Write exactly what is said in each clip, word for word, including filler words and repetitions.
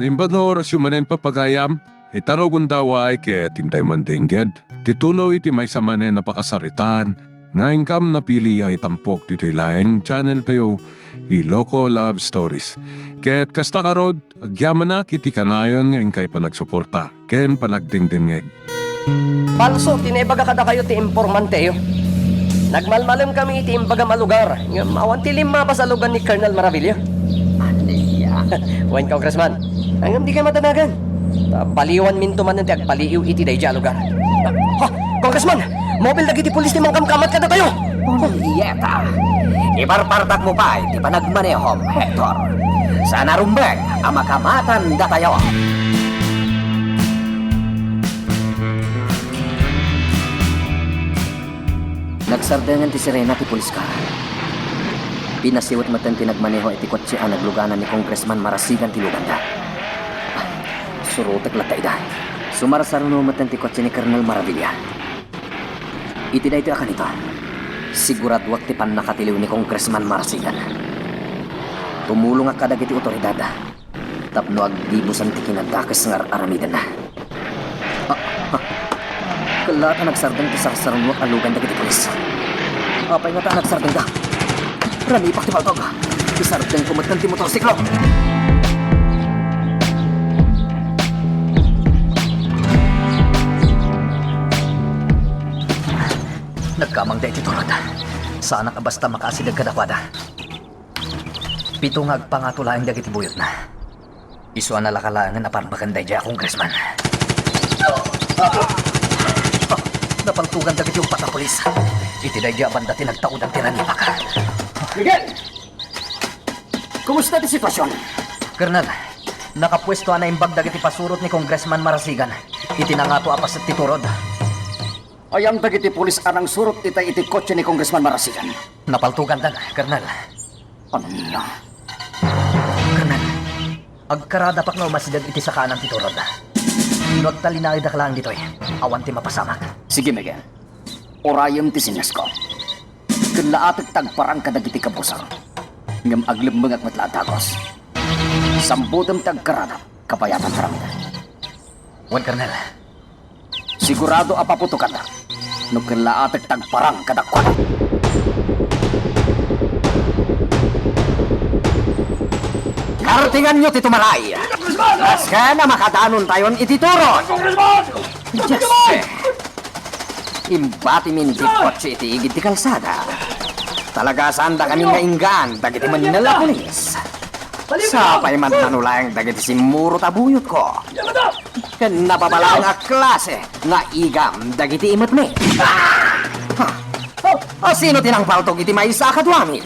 Imbag nga orasyo manen, papagayam, ita no gundaway ket intay mandengged ti tuloy ti maysa manen a pakasaritaan nga inkam napili a itampok ditoy laeng channel tayo, Ilocos Love Stories. Ket kasta ngarud, agyamanak iti kanayon nga inkay panagsuporta ken panagdengdengngeg. Palso ti naibaga kadakayo ti informanteyo. Nagmalmalem kami iti imbagam a lugar, ngem awan ti limmabas a lugar ni Colonel Maravilla. Ania? Wen, Congressman, ngem dikay madanagan. Ta baliwanminto manen ti agpaliiw iti daydiay a lugar. Ha? Congressman, mobil dagiti pulis ti mangkamkamat kadatayo. Punyeta! Iparpartakmo pay ti panagmanehom, Hector. Saan a rumbeng a makamatan datayo. Nagsardengen ti sirena ti police car. Pinasiwet metten ti nagmaneho iti kotse a nagluganan ni Congressman Marasigan ti lubangda. Surotek latta ida. Sumarsaruno metten ti kotse ni Colonel Maravilla. Iti daytoy a kanito, siguraduak ti pannakatiliw ni Congressman Marasigan. Tumulongak kadagiti otoridad tapno agdibusan ti kinadakes nga ar-aramidenna. Ah, ah. Kellaat a nagsardeng ti sarsarunoak a lugan dagiti pulis. Apay ngata a nagsardengda? Ramipak ti paltog. Isardengko metten ti motorsiklo. Nagkamangda iti turod. Saanak a basta makaasideg kadakuada. Pito nga agpangato laeng dagiti buyotna. Isu a nalaka laengen a parmekan daydiay a congressman. Ah! Napaltogan dagiti uppat a pulis. Iti daydiay a banda ti nagtaudan ti ranipak. Miguel! Kumusta ti sitwasion? Colonel, nakapuesto a naimbag dagiti pasurot ni Congressman Marasigan iti nangato a paset ti turod. Ayan dagiti pulis a nangsurot itay iti kotse ni Congressman Marasigan? Napaltogandan, Colonel. Ania? Colonel, agkaradapak nga umasideg iti sakaanan ti turod. No agtalinaedak laeng ditoy, awan ti mapasamak. Sige, Miguel. Urayem ti seniorsko. Kellaatek ti agparang kadagiti kabusor. Ngem aglemmengak met la a dagus. Sambutem ti agkaradap, kabayatan ti aramiden. Wen, Colonel. Sigurado a paputokannak no kellaatek ti agparang kadakuada. Kartinganyo ti tumaray! Kasken a makadanontayon iti turod! Diyos! Imbatimin ti kotse iti igid ti kalsada. Talaga saandakamin nga inggaan dagiti mennel a pulis. Sapay man ta no laeng dagiti simmurot a buyotko. Ken napapalaeng a klase nga igam dagiti imetmi. Ha? A sino ti nangpaltog iti maysa a kaduami?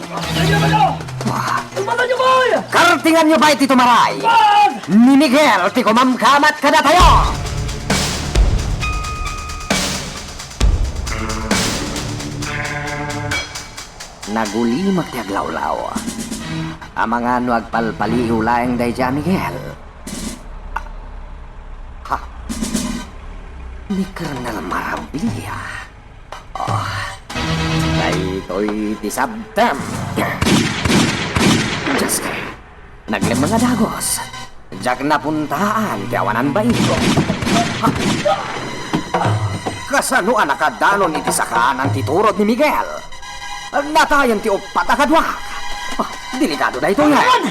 Kartinganyo pay ti tumaray! Ni Miguel ti kumamkamat kadatayo! Nagulimek ti aglawlaw. Amangan no agpalpaliiw laeng daydiay a Miguel. Ha? Ni Colonel Maravilla. Oh, daytoy ti sabtem. Diyos ko. Naglemmeng a dagus. Diak napuntaan ti awanan baino. Kasano a nakadanon iti sakaanan ti turod ni Miguel? Natayen ti uppat a kaduak. Ah, delikado daytoy, eh. Congressman!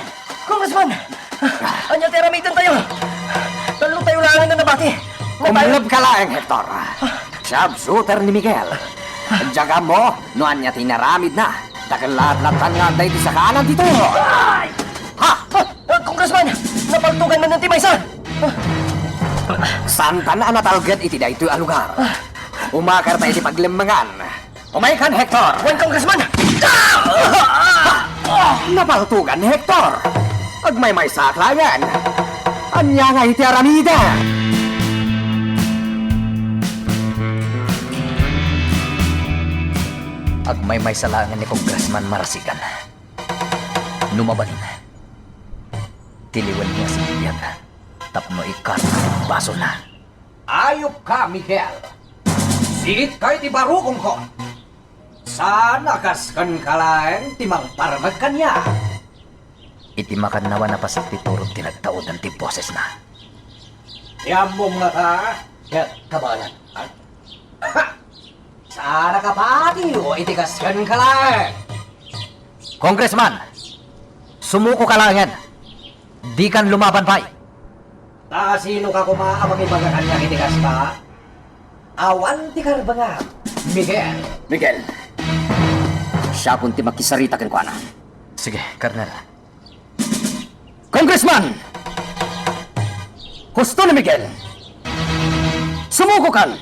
Congressman! Ania ti aramidentayo? Tallotayo laengen a nabati. Natayen. Umleb ka laeng, Hector. Sharpshooter ni Miguel. Diak ammo no ania ti inaramidna. Dakkel latlatan nga adda iti sakaanan ti turod. Ay! Ha? Ah, ah, Congressman, napaltogan man ti maysa. Saantan a natalged iti daytoy a lugar. Umakarta iti paglemmengan. Umaykan, Hector! Wen, Congressman! Napaltogan ni Hector! Agmaymaysaak laengen! Ania nga iti aramidek? Agmaymaysa laengen ni Congressman Marasigan. No mabalin, tiliwenmi a simbibiag tapno ikarga ti basolna. Ayupka, Miguel! Siitka iti barukongko! Saan a kaskenka laeng ti mangparmek kaniak? Iti makannawan a paset ti turod ti nagtaudan ti bosesna. Ti ammom ngata, ket kabaelan. Ha! Saan a kapatiyo iti kas kenka laeng? Congressman, sumuko ka laengen. Dikan lumaban pay. Ta sino ka koma a mangibaga kaniak iti kasta? Awan ti karbengam, Miguel. Miguel, siakon ti makisarita kenkuana. Sige, Colonel. Congressman! Husto ni Miguel! Sumukokan!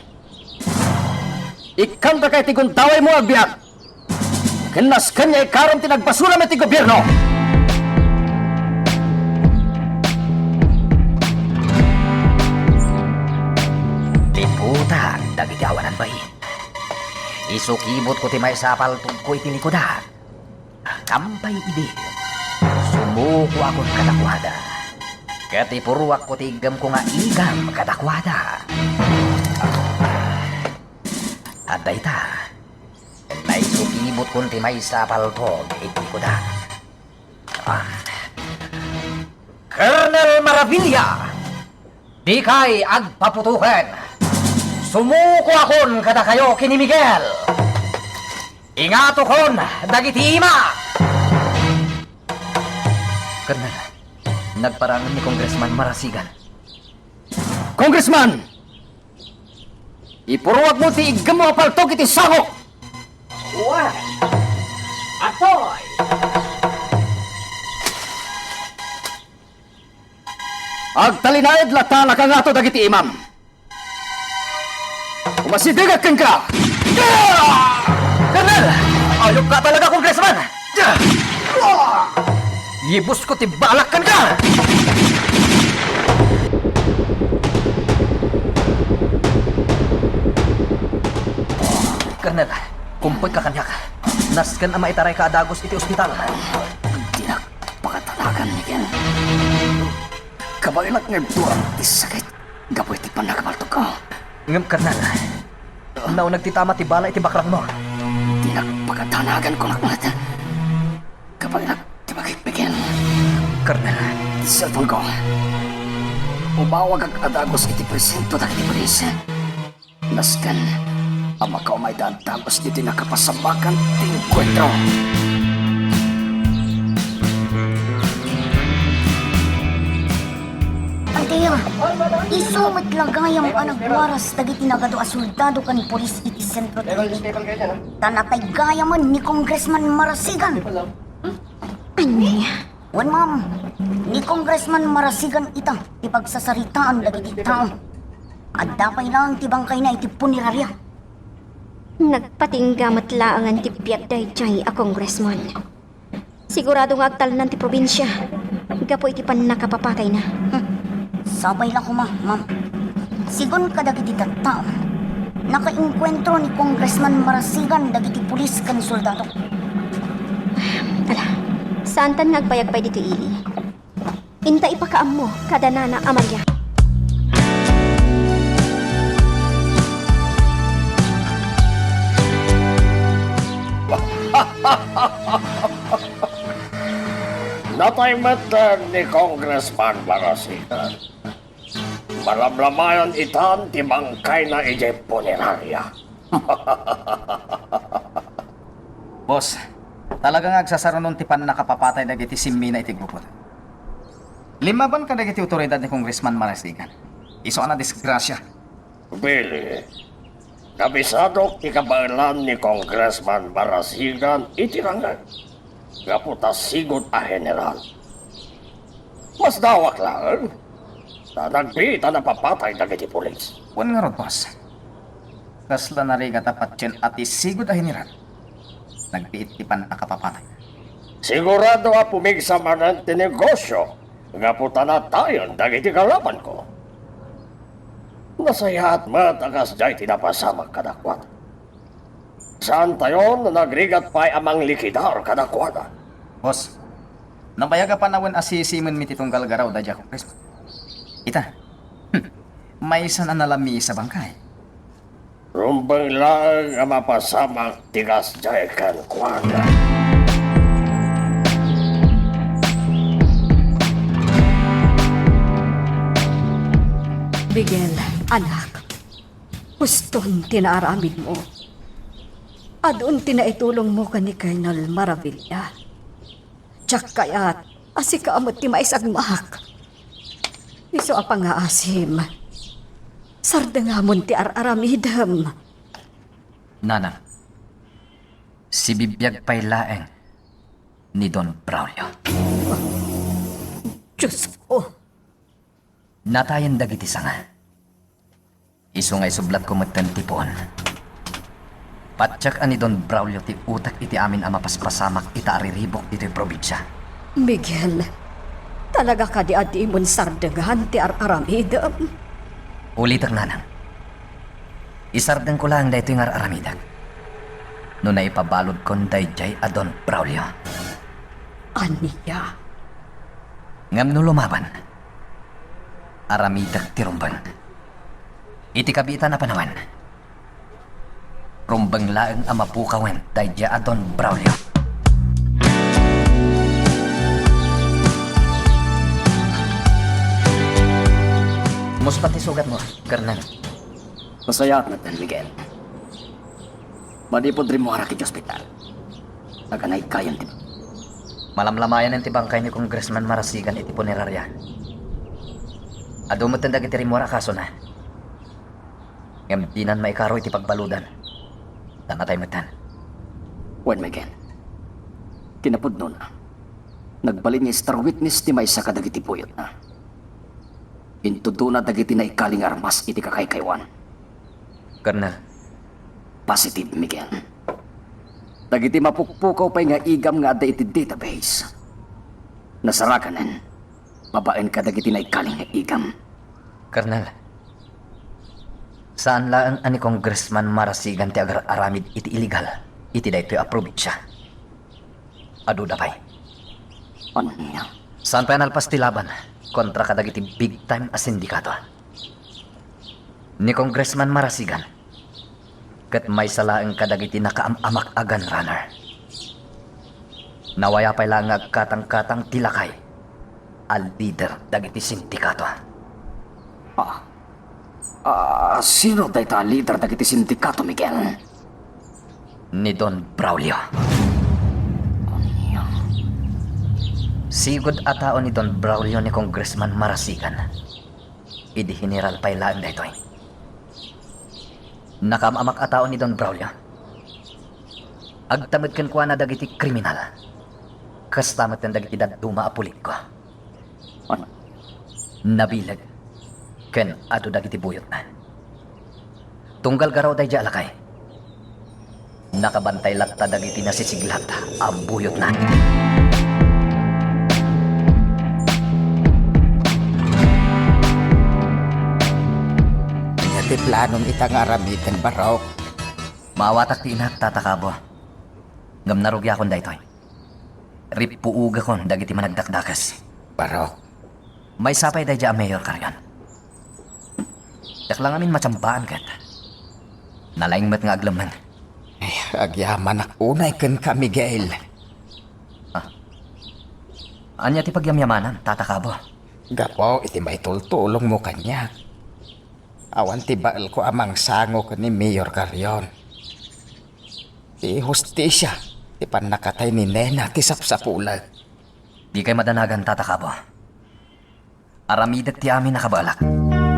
Ikkanta kay ti gundawaymo agbiag! Ken nasken nga ikarom ti nagbasolam iti gobierno! Liputak dagiti awanan bain. Isukibutko ti maysa a paltogko iti likudan. Kampay idi, sumukoakon kadakuada. Ket ipuruakko ti iggemko nga igam kadakuada. Adda ita, naisukibutkon ti maysa a paltog iti kuda. Ah. Colonel Maravilla! Dikay agpaputoken! Sumukoakon kadakayo ken ni Miguel! Ingatokon dagiti ima! Colonel, nagparangem ni Congressman Marasigan. Congressman! Ipuruakmo ti iggemmo a paltog iti sangok! Wen, atoy! Agtalinaed latta nakangato dagiti imam. Umasidegak kenka! Colonel! Ayupka talaga, Congressman! Yibusko ti balak kenka! Colonel, kumpay ka kaniak. Nasken a maitarayka a dagus iti ospital. Dinak pakatanagan, Miguel. Kabaelak nga ibturam ti sakit gapu iti pannakabaltogko. Ngem, Colonel, nauneg ti tama ti bala iti bakrangmo. Dinak pakatanagan, kunak met. Kabaelak ti bagik, Miguel. Colonel. Ti cellphone-ko. Umawagak a dagus iti presinto dagiti pulis. Nasken a makaumay daan dagus iti nakapasamakan ti engkuentro. Adda, isu met la gayam a nagwaras dagiti nagadu a soldado ken pulis iti sentro ti Dili. Ta natay gayamen ni Congressman Marasigan. Ania? Wen, ma'am, ni Congressman Marasigan ita ti pagsasaritaan dagiti tao. Adda pay laeng ti bangkayna iti puneraria. Nagpatingga met laengen ti biag daydiay a congressman. Sigurado nga agtalnan ti probinsia gapu iti pannakapapatayna. Hmm. Sapay la koma, ma'am. Sigun kadagiti tattao, nakaengkuentro ni Congressman Marasigan dagiti pulis ken soldado. Ala, saantan nga agbayag pay ditoy ili. Inta ipakaammo kada nana a Maria. Natay met ni Congressman Marasigan. Malamlamayan itan ti bangkayna idiay puneraria. Boss, talaga nga agsasarunon ti pannakapapatay dagiti simmina iti grupona. Limmaban kadagiti awtoridad ni Congressman Marasigan. Isu a nadisgrasia. Billy, nabisadok ti kabaelan ni Congressman Marasigan iti rangeg gapu ta sigud a general. Masdawak laeng, ta nagbiit a napapatay dagiti pulis. Wen ngarud, boss. Kasla narigat a patien a ti sigud a general. Nagbiit ti pannakapapatay. Sigurado a pumigsa manen ti negosio gapu ta natayen dagiti kalabanko. Nasayaat met a kasdiay ti napasamak kadakuada. Saantayon a nagrigat pay a manglikidar kadakuada. Boss, nabayag a panawen a sisimenmi ti tunggal garaw daydiay a Congressman. Ita, hmm, maysan a nalamisa bangkay. Rumbeng laeng a mapasamak ti kasdiay kenkuana. Anak, huston ti naaramidmo. Adun ti naitulongmo ken ni Colonel Maravilla. Diak kayat a sika met ti maisagmak. Isu a pangngaasim, sardengamon ti ar-aramidem. Nanang, sibibiag pay laeng ni Don Braulio. Diosko! Natayen dagiti sanga. Isu nga isublatko metten ti puon. Patiek a ni Don Braulio ti utek iti amin a mapaspasamak ita a riribuk ditoy probinsia. Miguel, talaga kadi a dimon sardengan ti ar-aramidem? Ulitek, nanang. Isardengko laeng daytoy nga ar-aramidek no naipabaludkon daydiay a Don Braulio. Ania? Ngem no lumaban, aramidek ti rumbeng. Iti kabiitan a panawen, rumbeng laeng a mapukawen daydiay a Don Braulio. Kumusta ti sugatmo, Colonel? Nasayaat metten, Miguel. Manipud rimmuarak iti ospital, aganay kayon ti... Malamlamayanen ti bangkay ni Congressman Marasigan iti puneraria. Adu metten dagiti rimmuar a kasona. Ngem dinan maikaro iti pagbaludan. Ta natay metten. Wen, Miguel. Kinapudnona, nagbalin nga star witness ti maysa kadagiti buyotna. Intudona dagiti naikali nga armas iti kakaykaywan. Colonel. Positive, Miguel. Dagiti mapukpukaw pay nga igam nga adda iti database, nasaraganen babaen kadagiti naikali nga igam. Colonel, saan laeng a ni Congressman Marasigan ti agar-aramid iti illegal iti daytoy a probinsia. Aduda pay. Ania? Saan pay a nalpas ti laban kontra kadagiti big time a sindikato. Ni Congressman Marasigan ket maysa laeng kadagiti nakaam-amak a gun runner. Nawaya pay laeng nga agkatangkatang ti lakay a leader dagiti sindikato. Ah. Ah, sino dayta a leader dagiti sindikato, Miguel? Ni Don Braulio. Ania? Sigud a tao ni Don Braulio ni Congressman Marasigan. Idi general pay laeng daytoy. Nakaam-amak a tao ni Don Braulio. Agtamed kenkuana dagiti kriminal. Kasta met ken dagiti dadduma a politiko. Nabileg ken adu dagiti buyotna. Tunggal garaw daydiay a lakay, nakabantay latta dagiti nasisiglat a buyotna. Ania ti planom ita nga aramiden, Barok? Maawatak ti inak, Tata Cabo. Ngem narugiakon daytoy. Rippuogakon dagiti managdakdakes. Barok. Maysa pay daydiay a Mayor Carion. Diak la ngamin matiambaan ket nalaing met nga aglemmeng. Ay, agyamanak unay kenka, Miguel. Ah. Ania ti pagyamyamanam, Tata Cabo? Gapu iti maitultulongmo kaniak. Awan ti baelko a mangsango ken ni Mayor Carion. Ti hustisia ti pannakatay ni Nena ti sapsapulek. Dikay madanagan, Tata Cabo. Aramidek ti amin a kabaelak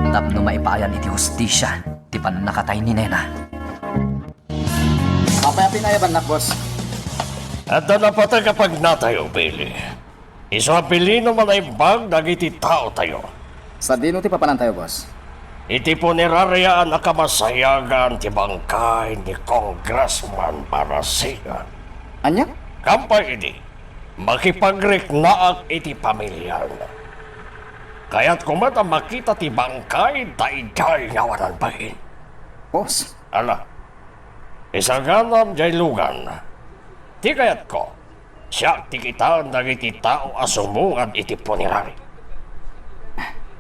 tapno maipaayan iti hustisia ti pannakatay ni Nena. Apay a pinayabannak, boss? Adda napateg a pagnatayo, Billy. Isu a bilin a manaimbag dagiti taotayo. Sadino ti papanantayo, boss? Iti puneraria a nakamasayagan ti bangkay ni Congressman Marasigan. Ania? Kampay idi, makipagriknaak iti pamiliana. Kayatko met a makita ti bangkay daydiay nga awanan bain. Boss. Ala, isaganam diay lugan. Ti kayatko, siak ti kitaen dagiti tao a sumungad iti punerari.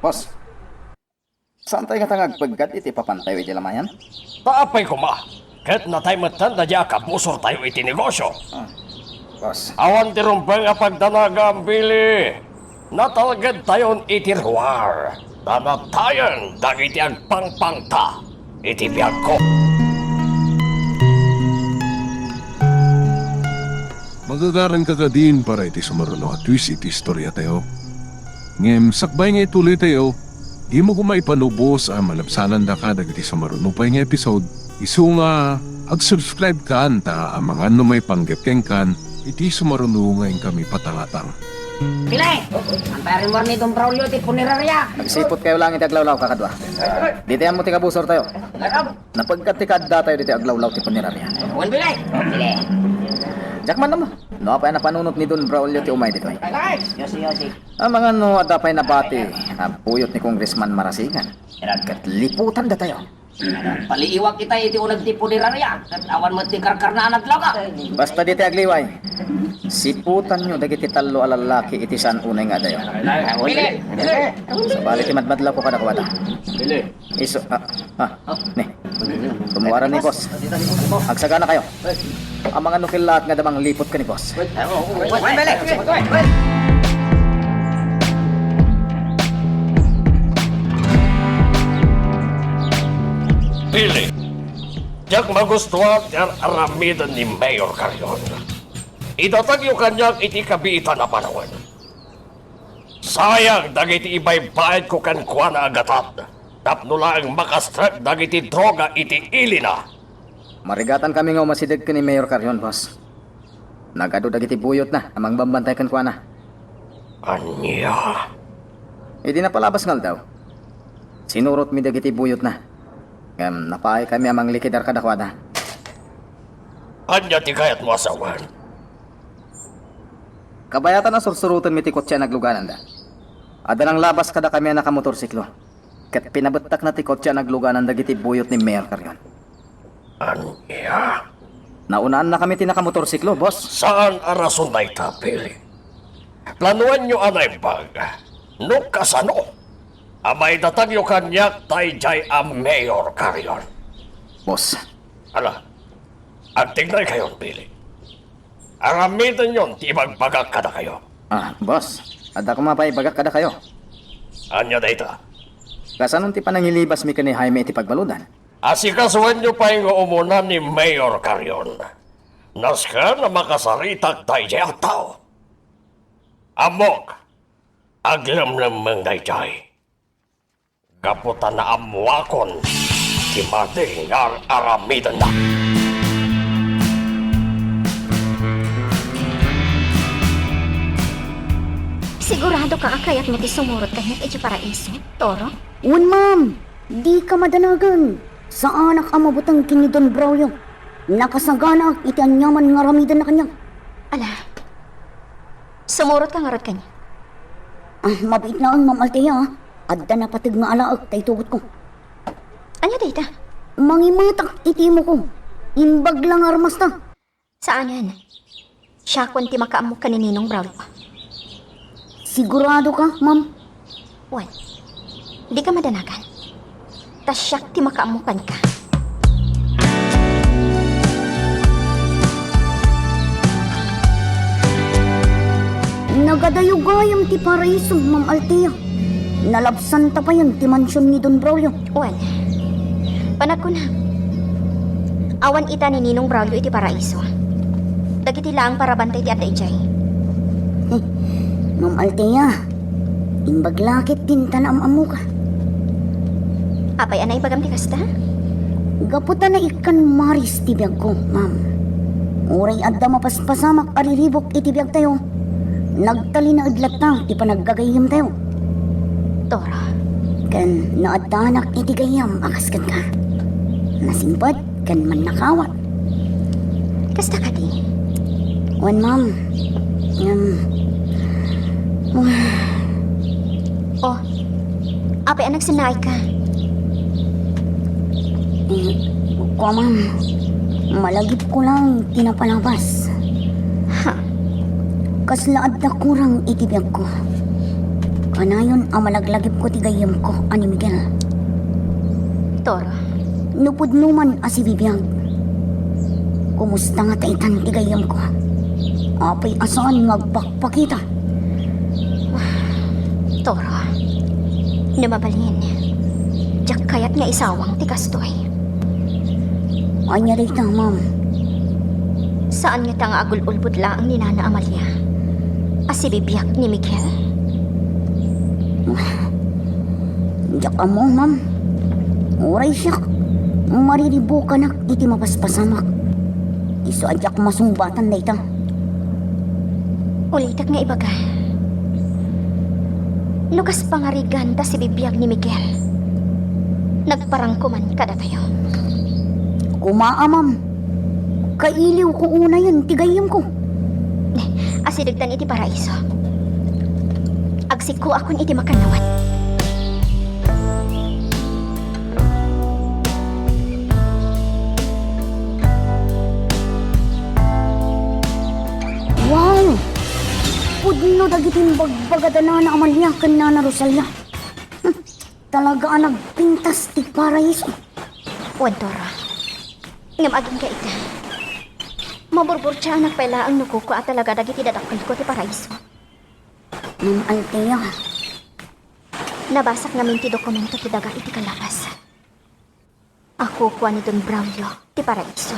Boss, saantay ngata nga agpeggad iti papantayo iti lamayan? Ta apay koma, ket natay metten daydiay a kabusortayo iti negosio. Ah, boss. Awan ti rumbeng a pagdanagam, Billy. Natalgedtayon iti ruar, ta natayen dagiti agpangpangta iti biagko. Magagaranka kadin para iti sumaruno a twist iti istoriatayo. Ngem sakbay nga ituloytayo, dimo koma ipanubos a malabsanandaka dagiti sumaruno pay nga episode, isu nga ag-subscribe kan ta amangan no maipanggep kenkan iti sumaruno nga inkami patangatang. Pili! Ang parimuar ni Don Braulio ti punerarya. Agsiputkayo lang iti aglawlaw, kakadua. Ditoy ammo ti kabusortayo. Napagkat ti kaaddatayo ditoy aglawlaw ti punerarya. Wen, Pili! Pili! Diak man ammo no apay a napanunot ni Don Braulio ti umay ditoy. Yosi, yosi. Amangan no adda pay nabati a buyot ni Congressman Marasigan. Ket liputandatayo. Paliiwak itay iti uneg ti punerarya, ket awan met ti karkarnaan a droga. Basta ditoy agliway, siputanyo dagiti tallo a lallaki iti saan unay nga adayo. Pili! Pili! Sabali ti madmadlawko kadakuada. Pili! Isu, ah, ah, ne. Tumuaran ni boss. Agsaganakayo. Amangan no kellaat nga adda mangliput ken ni boss. Pili, diak magustuan ti ar-aramiden ni Mayor Carrion. Idatagyo kaniak iti kabiitan a panawen. Sayang dagiti ibaybayadko kenkuana a gatad tapno laeng makastrek dagiti droga iti ilina. Marigatankami nga umasideg ken ni Mayor Carrion, boss. Nagadu dagiti buyotna a mangbambantay kenkuana. Ania? Idi napalabas nga aldaw, sinurotmi dagiti buyotna. Ngem napaikami a manglikidar kadakuada. Ania ti kayatmo a sawen? Kabayatan a sursurotenmi ti kotse a naglugananda. Adda nanglabas kadakami a nakamotorsiklo, ket pinabettakna ti kotse a nagluganan dagiti buyot ni Mayor Carrion. Ania? Naunaannakami ti nakamotorsiklo, boss. Saan a rason dayta, Pili. Planoenyo a naimbag no kasano a maidatagyo kaniak daydiay a Mayor Carrion. Boss. Ala, agtignaykayon, Pili. Aramidenyon ti ibagbagak kadakayo. Ah, boss, adda koma pay ibagak kadakayo. Ania dayta? Kasano ti panangilibasmi ken ni Jaime iti pagbaludan? Asikasuenyo pay nga umuna ni Mayor Carrion. Nasken a makasaritak daydiay a tao. Ammok, aglemlemmeng daydiay. Gapu ta naammoakon ti madi nga ar-aramidenna. Sigurado ka a kayatmo ti sumurot kaniak iti paraiso, Toro? Wen, ma'am. Dika madanagan. Saanak a mabuteng ken ni Don Braulio. Nakasaganaak iti aniaman nga aramidenna kaniak. Ala, sumurot ka ngarud kaniak? Ah, mabiit laeng, Ma'am Althea, ah. Adda napateg nga alaek ta itugotko. Ania dayta? Mangimetak iti imoko. Imbag la nga armasta. Saanen. Siakon ti makaammo ken ni Ninong Braulio. Sigurado ka, ma'am? Wen, dika madanagan. Ta siak ti makaammo kenka. Nagadayo gayam ti paraiso, Ma'am Althea. Nalabsanta payen ti mansion ni Don Braulio. Wen, panagkunak, awan ita ni Ninong Braulio iti paraiso. Dagiti laeng parabantay ti adda idiay. Eh, Ma'am Althea, imbag la ketdin ta naam-ammoka. Apay a naibagam ti kasta? Gapu ta naikkan maris ti biagko, ma'am. Uray adda mapaspasamak a riribuk iti biagtayo, nagtalinaed latta ti panaggagayyemtayo. Toro. Ken no addaanak iti gayyem a kas kenka, nasingpet ken mannakawan. Kasta kadi? Wen, ma'am. Ngem, oh, apay a nagsennaayka? Eh, kua, ma'am, malagipko laeng ti napalabas. Ha? Kasla adda kurang iti biagko. Kanayon a malaglagipko ti gayyemko a ni Miguel. Toro. No pudno man a sibibiag, kumusta ngata itan ti gayyemko? Apay a saan nga agpakpakita? Toro, no mabalin, diak kayat nga isawang ti kastoy. Ania dayta, ma'am? Saan ngata nga agul-ulbod laeng ni Nana Amalia a sibibiag ni Miguel? Diak ammo, ma'am. Uray siak, mariribukanak iti mapaspasamak. Isu a diak masungbatan dayta. Ulitek nga ibaga, no kas pangarigan ta sibibiag ni Miguel, nagparang koman kadatayo. Kumaa, ma'am. Kailiwko unayen ti gayyemko. Asidegtan iti paraiso. Agsikkoakon iti makannawan. Wow! Pudno dagiti imbagbagada Nana Amalia ken Nana Rosalia. Hmm, talaga a nagpintas ti paraiso. Wen, Toro. Ngem agingga ita. Maburburtiaanak pay laeng no kukua a talaga dagiti dadakkelko ti paraiso. Ma'am Althea. Nabasak ngamin ti dokumento ti daga iti kalapas a kukua ni Don Braulio ti paraiso.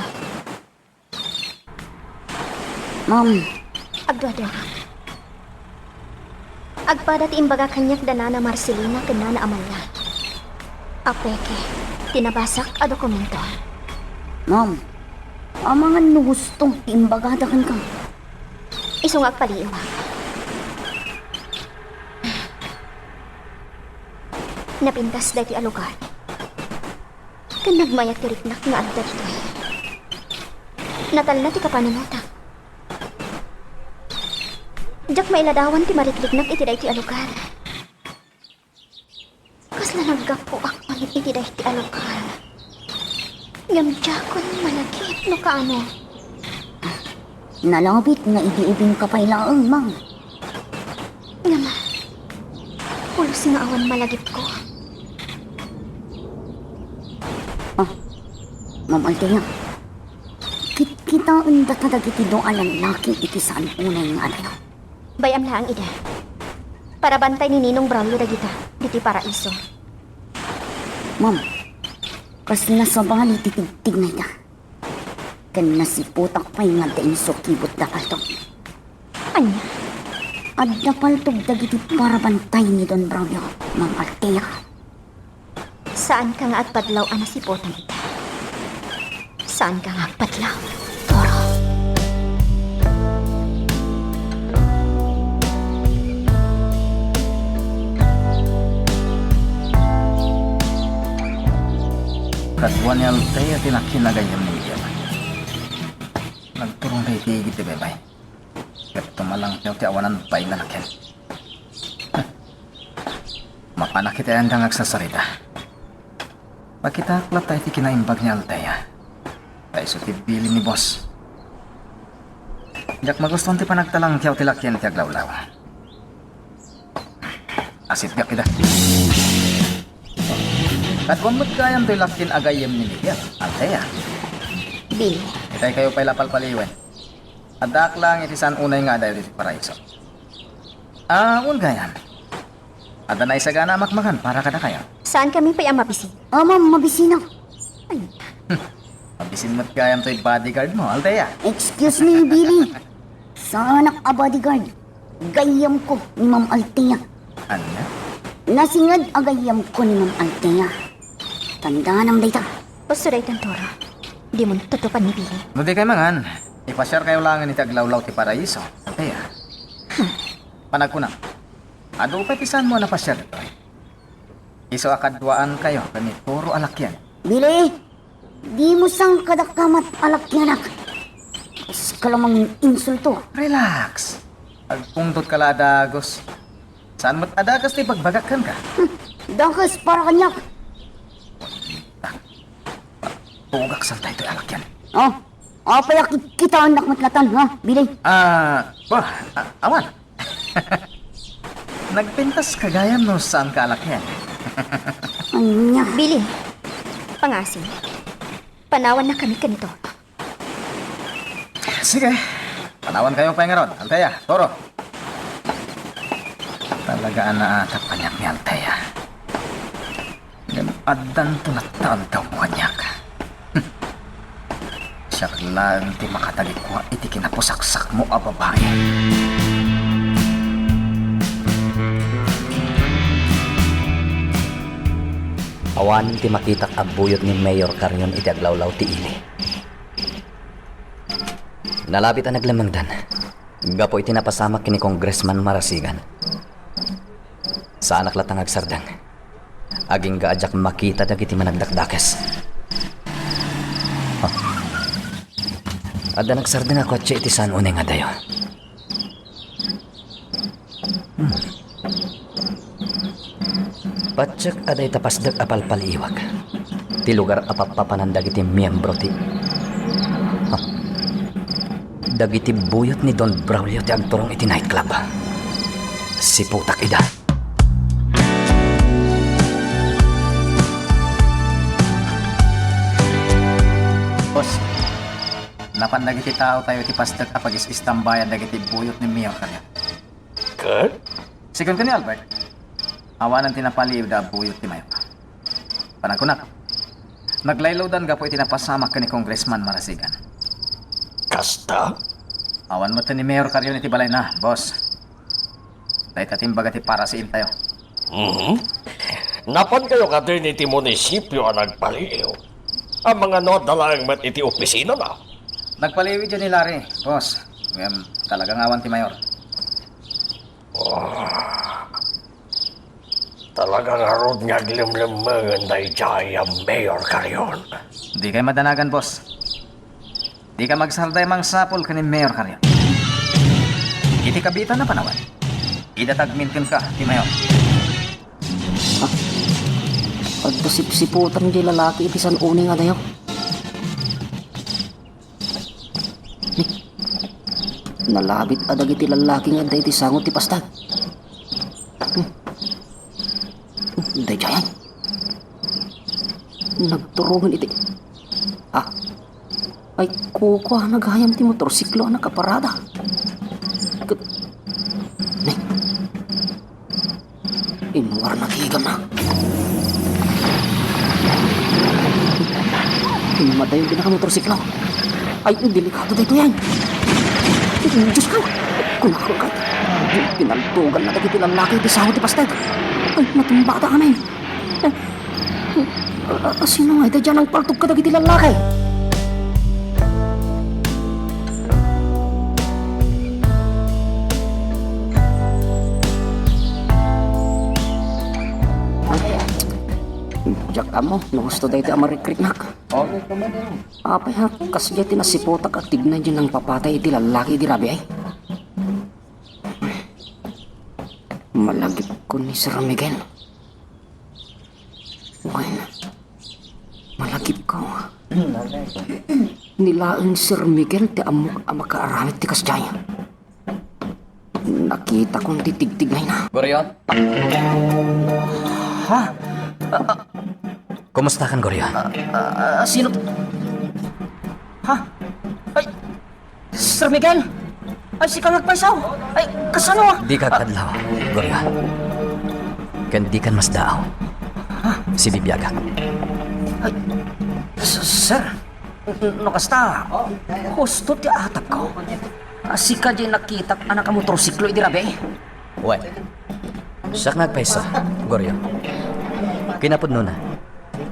Ma'am. Agduaduaak. Agpada ti imbaga kaniak da Nana Marcelina ken Nana Amalia a peke ti nabasak a dokumento. Ma'am, amangan no husto ti imbagada kenka. Isu nga agpaliiwak. Napintas daytoy a lugar. Ken nagmayat ti riknak nga adda ditoy. Natalna ti kapanunotak. Diak mailadawan ti marikliknak iti daytoy a lugar. Kasla naggapuakon iti daytoy a lugar. Ngem diakon malagip no kaano. Nalabit nga idi ubingka pay laeng, ma'am. Ngem, pulos nga awan malagipko. Ah, Ma'am Althea, kitkitaen data dagiti dua a lallaki iti saan unay nga adayo. Bay-am laeng ida. Para bantay ni Ninong Braulio dagita, ditoy paraiso. Ma'am, kas nasabali ti tigtigna ida. Ken nasiputak pay nga adda insukibutda paltog. Ania? Adda paltog dagiti parabantay ni Don Braulio, Ma'am Althea. Saanka nga agpadlaw a nasiputan ita. Saanka nga agpadlaw, Toro. Kadua ni Althea ti nakin a gayyem ni Miguel. Nagturong daydi iti baybay. Ket tumalangtew ti awanan baynanaken. Mapanak iti ayanda nga agsarsarita. Pakitaak latta iti kinaimbag ni Althea. Ta isu ti bilin ni boss. Diak magustuan ti panagtalangtew ti lakien ti aglawlaw. Asipgak ida. Kaduam met gayam toy lakien a gayyem ni Miguel, Althea. Billy. Itay kayo pay la palpaliwen. Addaak laeng iti saan unay nga adayo iti paraiso. Ah, wen gayam. Adda naisagana a makmakan para kadakayo. Saankami pay a mabisin? Ah, ma'am, mabisinak. Ay. Mabisin met gayam toy bodyguard mo, Althea. Excuse me, Billy. Saanak a bodyguard. Gayyemko ni Ma'am Althea. Ania? Nasinged a gayyemko ni Ma'am Althea. Tandanam dayta. Usto dayta, Toro. Dimon tutupan ni Billy. No di kay mangan, ipasiarkayo laengen iti aglawlaw ti paraiso, Althea. Hmm. Panagkunam, adu pay ti saanmo a napasiar ditoy? Isu a kaduaankayo ken ni Toro a lakien. Billy! Dimo sangkadaka met a lakianak. Kas ka la manginsulto. Relax. Agpungtotka la a dagus. Saan met a dagus ti ibagbagak kenka? Hmm, dagus para kaniak. Tugak santa itoy a lakian. Oh, apay a kit-, kitaennak met latan, ha, Billy? Ah, bah, ah, awan. Nagpintas ka gayam no saanka a lakien. Ania? Billy, pangasim. Panawannakami ken ni Toro. Sige. Panawankayo pay ngarud, Althea, Toro. Talaga a naatap kaniak ni Althea. Ngem addanto latta aldaw kaniak. Siak laeng ti makatagikua iti kinapusaksakmo a babai. Awanen ti makitak a buyot ni Mayor Carrion iti aglawlaw ti ili. Nalabit a naglemmengdan gapu iti napasamak ken ni Congressman Marasigan. Saanak latta nga agsardeng. Agingga a diak makita dagiti managdakdakes. Ah. Adda nagsardeng a kotse iti San Oneng a dayo. Hmm. Patiek a dayta pasdek a palpaliiwak ti lugar a pappapanan dagiti miembro ti, ah, dagiti buyot ni Don Braulio ti agturong iti nightclub. Siputak ida. Boss, napan dagiti taotayo iti pasdek a pagis-istambayan dagiti buyot ni Mayor Carrion. Ket? Sigun ken ni Albert, awanen ti napaliiwda a buyot ti Mayor. Panagkunak, naglaylawdan gapu iti napasamak ken ni Congressman Marasigan. Kasta? Awan met ni Mayor Carrion iti balayna, boss. Dayta ti imbaga ti parasiintayo. Mhm. Napankayo kadin iti munisipio a nagpaliiw? Amangan no adda laeng met iti opisinana? Nagpaliiw idiay ni Larry, boss. Ngem talaga nga awan ti Mayor. Ah. Talaga ngarud nga aglemlemmengen daydiay a Mayor Carrion. Dikay madanagan, boss. Dika magsardeng mangsapul ken ni Mayor Carrion. Iti kabiitan a panawen, ida ti agminken kenka ti Mayor. Ah, adda sipsiputan diay lalaki iti San Oneng a dayo. Ni, nalabit a dagiti lallaki nga adda iti sango ti pasdek. Hmm. Daydiay. Nagturongen iti, ah, ay, kukuana gayam ti motorsiklo a nakaparada. Ket, ni, Inwarna ti igamna. Immadayo ti nakamotorsiklo. Ay, delikado daytoy, ay. Diyos ko! Kunakon ka. Pinaltugan na dagiti lallaki ti sango ti pastek. Ay, natumbada kami. A, a, sino nga ita diyan ang paltog kadagiti lallaki? Diak ammo no husto daytoy a marikriknak. Apay ha, kasdiay ti nasiputak a tignay diay nangpapatay iti lallaki idi rabii, ay. Malagipko ni Sir Miguel. Wen, malagipko. Ni laeng Sir Miguel ti ammok a makaaramid ti kasdiay. Nakitakon ti tigtignayna. Gurion? Ha? Kumustakan, Gurion? Ah, ah, sino to? Ha? Ay, Sir Miguel? Ay, sika nga agpayso? Ay, kasano? Dika agkadlaw, Gurion. Ken dikan masdaaw. Ha? Sibibiagak. Ay, s-, sir, n-, no kasta, husto ti atapko. A, sika diay nakitak a nakamotorsiklo idi rabii? Wen, siak nga agpayso, Gurion. Kinapudnona,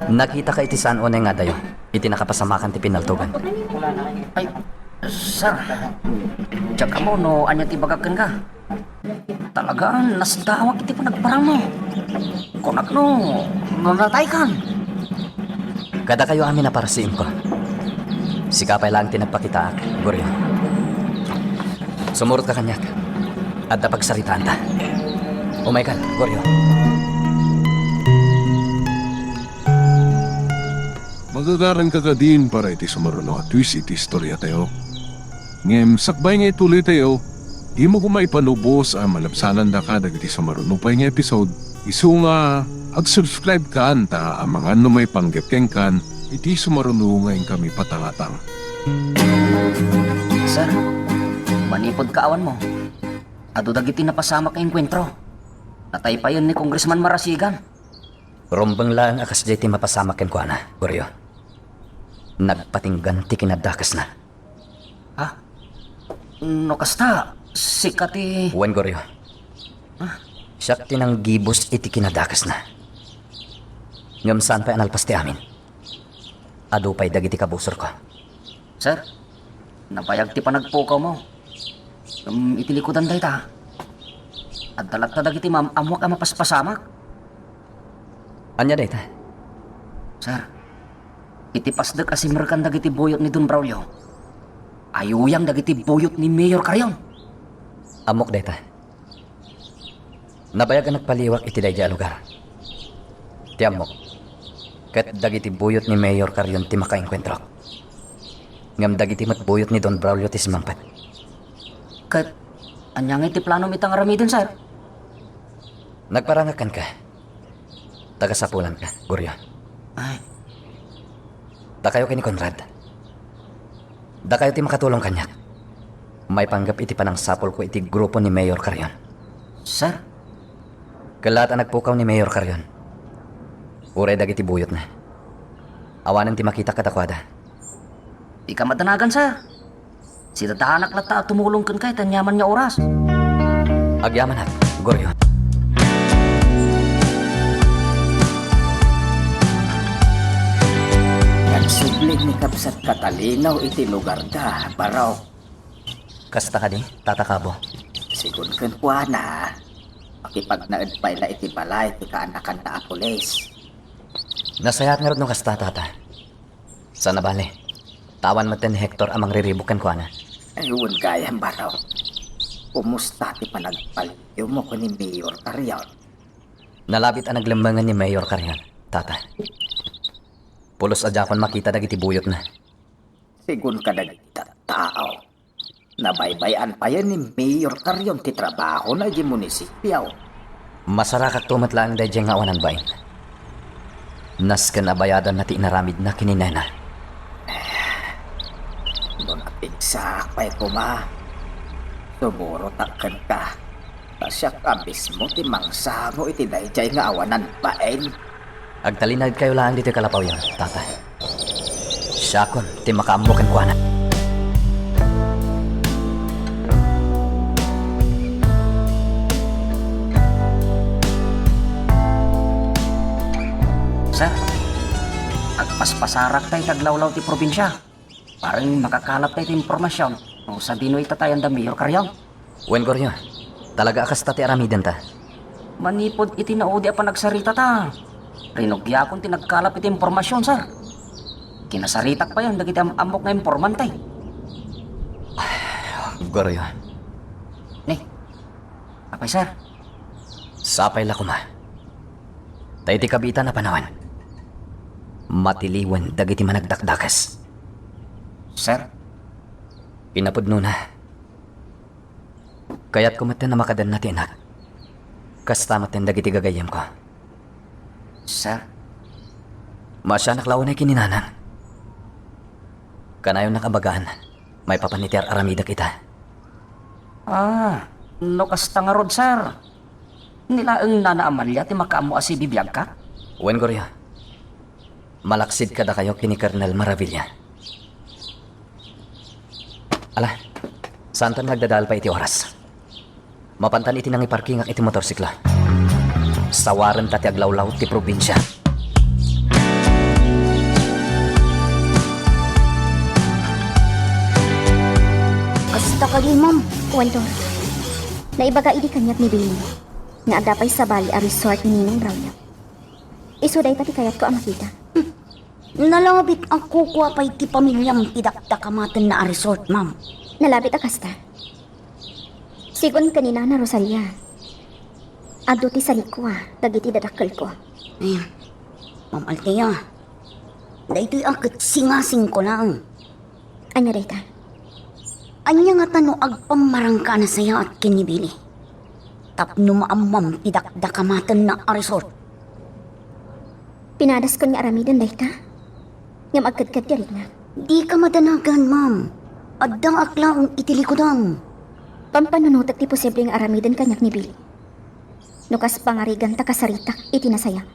nakitaka iti San Oneng a dayo, iti nakapasamakan ti pinaltogan. Ay, sir, diak ammo no ania ti ibagak kenka. Talaga, nasdaawak iti panagparangmo. Kunak no, no nataykan. Kadakayo amin a parasiimko. Sika pay laeng ti nagpakitaak, Gurion. Sumurotka kaniak. Adda pagsaritaanta. Umaykan, Gurion. Magagaranka kadin para iti sumaruno a twist iti istoriatayo. Ngem sakbay nga ituloytayo, dimo koma ipanubos a malabsanandaka dagiti sumaruno pay nga episode. Isu nga, ag-subscribe kan ta amangan no maipanggep kenkan iti sumaruno nga inkami patangatang. Sir, manipud kaawanmo, adu dagiti napasamak nga engkuentro. Nataypayen ni Congressman Marasigan. Rumbeng laeng a kasdiay ti mapasamak kenkuana, Goryo. Nagpatinggan ti kinadakesna. Ha? No kasta, sika ti Wen, Goryo. Ah? Siak ti nanggibus iti kinadakesna. Ngem saan pay a nalpas ti amin. Adu pay dagiti kabusorko. Sir, nabayag ti panagpukawmo. Ngem iti likudan dayta, adda latta dagiti maam-ammoak a mapaspasamak. Ania dayta? Sir, iti pasdek a simrekan dagiti buyot ni Don Braulio, ayuyang dagiti buyot ni Mayor Carrion. Ammok dayta. Nabayag a nagpaliwak iti daydiay a lugar. Ti ammok, ket dagiti buyot ni Mayor Carrion ti makaengkuentrok. Ngem dagiti met buyot ni Don Braulio ti simmangpet. Ket ania ngay ti planom ita nga aramiden, sir? Nagparangak kenka. Tagasapulanka, Goryo. Ay. Dakayo ken ni Conrad. Dakayo ti makatulong kaniak. Maipanggep iti panangsapulko iti grupo ni Mayor Carrion. Sir? Kellaat a nagpukaw ni Mayor Carrion. Uray dagiti buyotna. Awanen ti makita kadakuada. Dika madanagan, sir. Sidadanak latta a tumulong kenka iti aniaman nga oras. Agyamanak, Goryo. Nagsubli ni Kabsat Catalino iti lugarda, Barok. Kasta kadi, Tata Cabo? Sigun kenkuana, makipagnaed pay la iti balay ti kaanakanna a pulis. Nasayaat ngarud no kasta, Tata. Sana bale, ta awan metten ni Hector a mangriribuk kenkuana. Ay, wen gayam, Barok. Kumusta ti panagpaliwmo ken ni Mayor Carrion? Nalabit a naglemmengen ni Mayor Carrion, Tata. Pulos a diakon makita dagiti buyotna. Sigun kadagiti tattao, nabaybay-an payen ni Mayor Carrion ti trabahona idiay munisipio. Masarakakto met laeng daydiay nga awanan bain. Nasken a bayadanna ti inaramidna ken ni Nena. No napigsaak pay koma, sumurotak kenka. Ta siak a mismo ti mangsango iti daydiay nga awanan bain. Agtalinaedkayo laeng ditoy kalapawyo, Tata. Siakon ti makaammo kenkuana. Sir, agpaspasarak tay ti aglawlaw ti probinsia. Parang makakalap tay ti impormasyon no sadino ita ti ayan da Mayor Carrion. Wen, Goryo, talaga a kasta ti aramidenta. Manipud iti naudi a panagsaritata, rinugiakon ti nagkalap iti impormasyon, sir. Kinasaritak payen dagiti am-ammok nga impormante. Goryo. Ni, apay, sir? Sapay la koma. Ta iti kabiitan a panawen, matiliwen dagiti managdakdakes. Sir? Kinapudnona, kayatko metten a makadenna ti innak. Kasta metten dagiti gagayyemko. Sir? Maasianak la unay ken ni Nanang. Kanayonnak a bagaan maipapan iti ar-aramidek ita. Ah, no kasta ngarud, sir. Ni laeng Nana Amalia ti makaammo a sibibiagka? Wen, Goryo. Malaksid kadakayo ken ni Colonel Maravilla. Ala, saantan nga agdadael pay iti oras. Mapantan iti nangiparkingak iti motorsiklo. Sawarenta ti aglawlaw ti probinsia. Kasta kadi, ma'am? Kuwento. Naibaga idi kaniak ni Billy nga adda pay sabali a resort ni Ninong Braulio. Isu dayta ti kayatko a makita. Nalabit a kukua pay ti pamiliam ti dakdakamatenna a resort, ma'am. Nalabit a kasta. Sigun ken ni Nana Rosalia, adu ti salikua dagiti dadakkelko. Ay, Ma'am Althea, daytoy a ket singasingko laeng. Ania dayta? Ania ngata no agpammarangka a nasayaat ken ni Billy tapno maammam ti dakdakamatenna a resort? Pinadaskon nga aramiden dayta, ngem agkedked ti riknak. Dika madanagan, ma'am. Addaak laeng iti likudam. Pampanunotek ti posible nga aramiden kaniak ni Billy. No kas pangariganta kasaritak iti nasaya.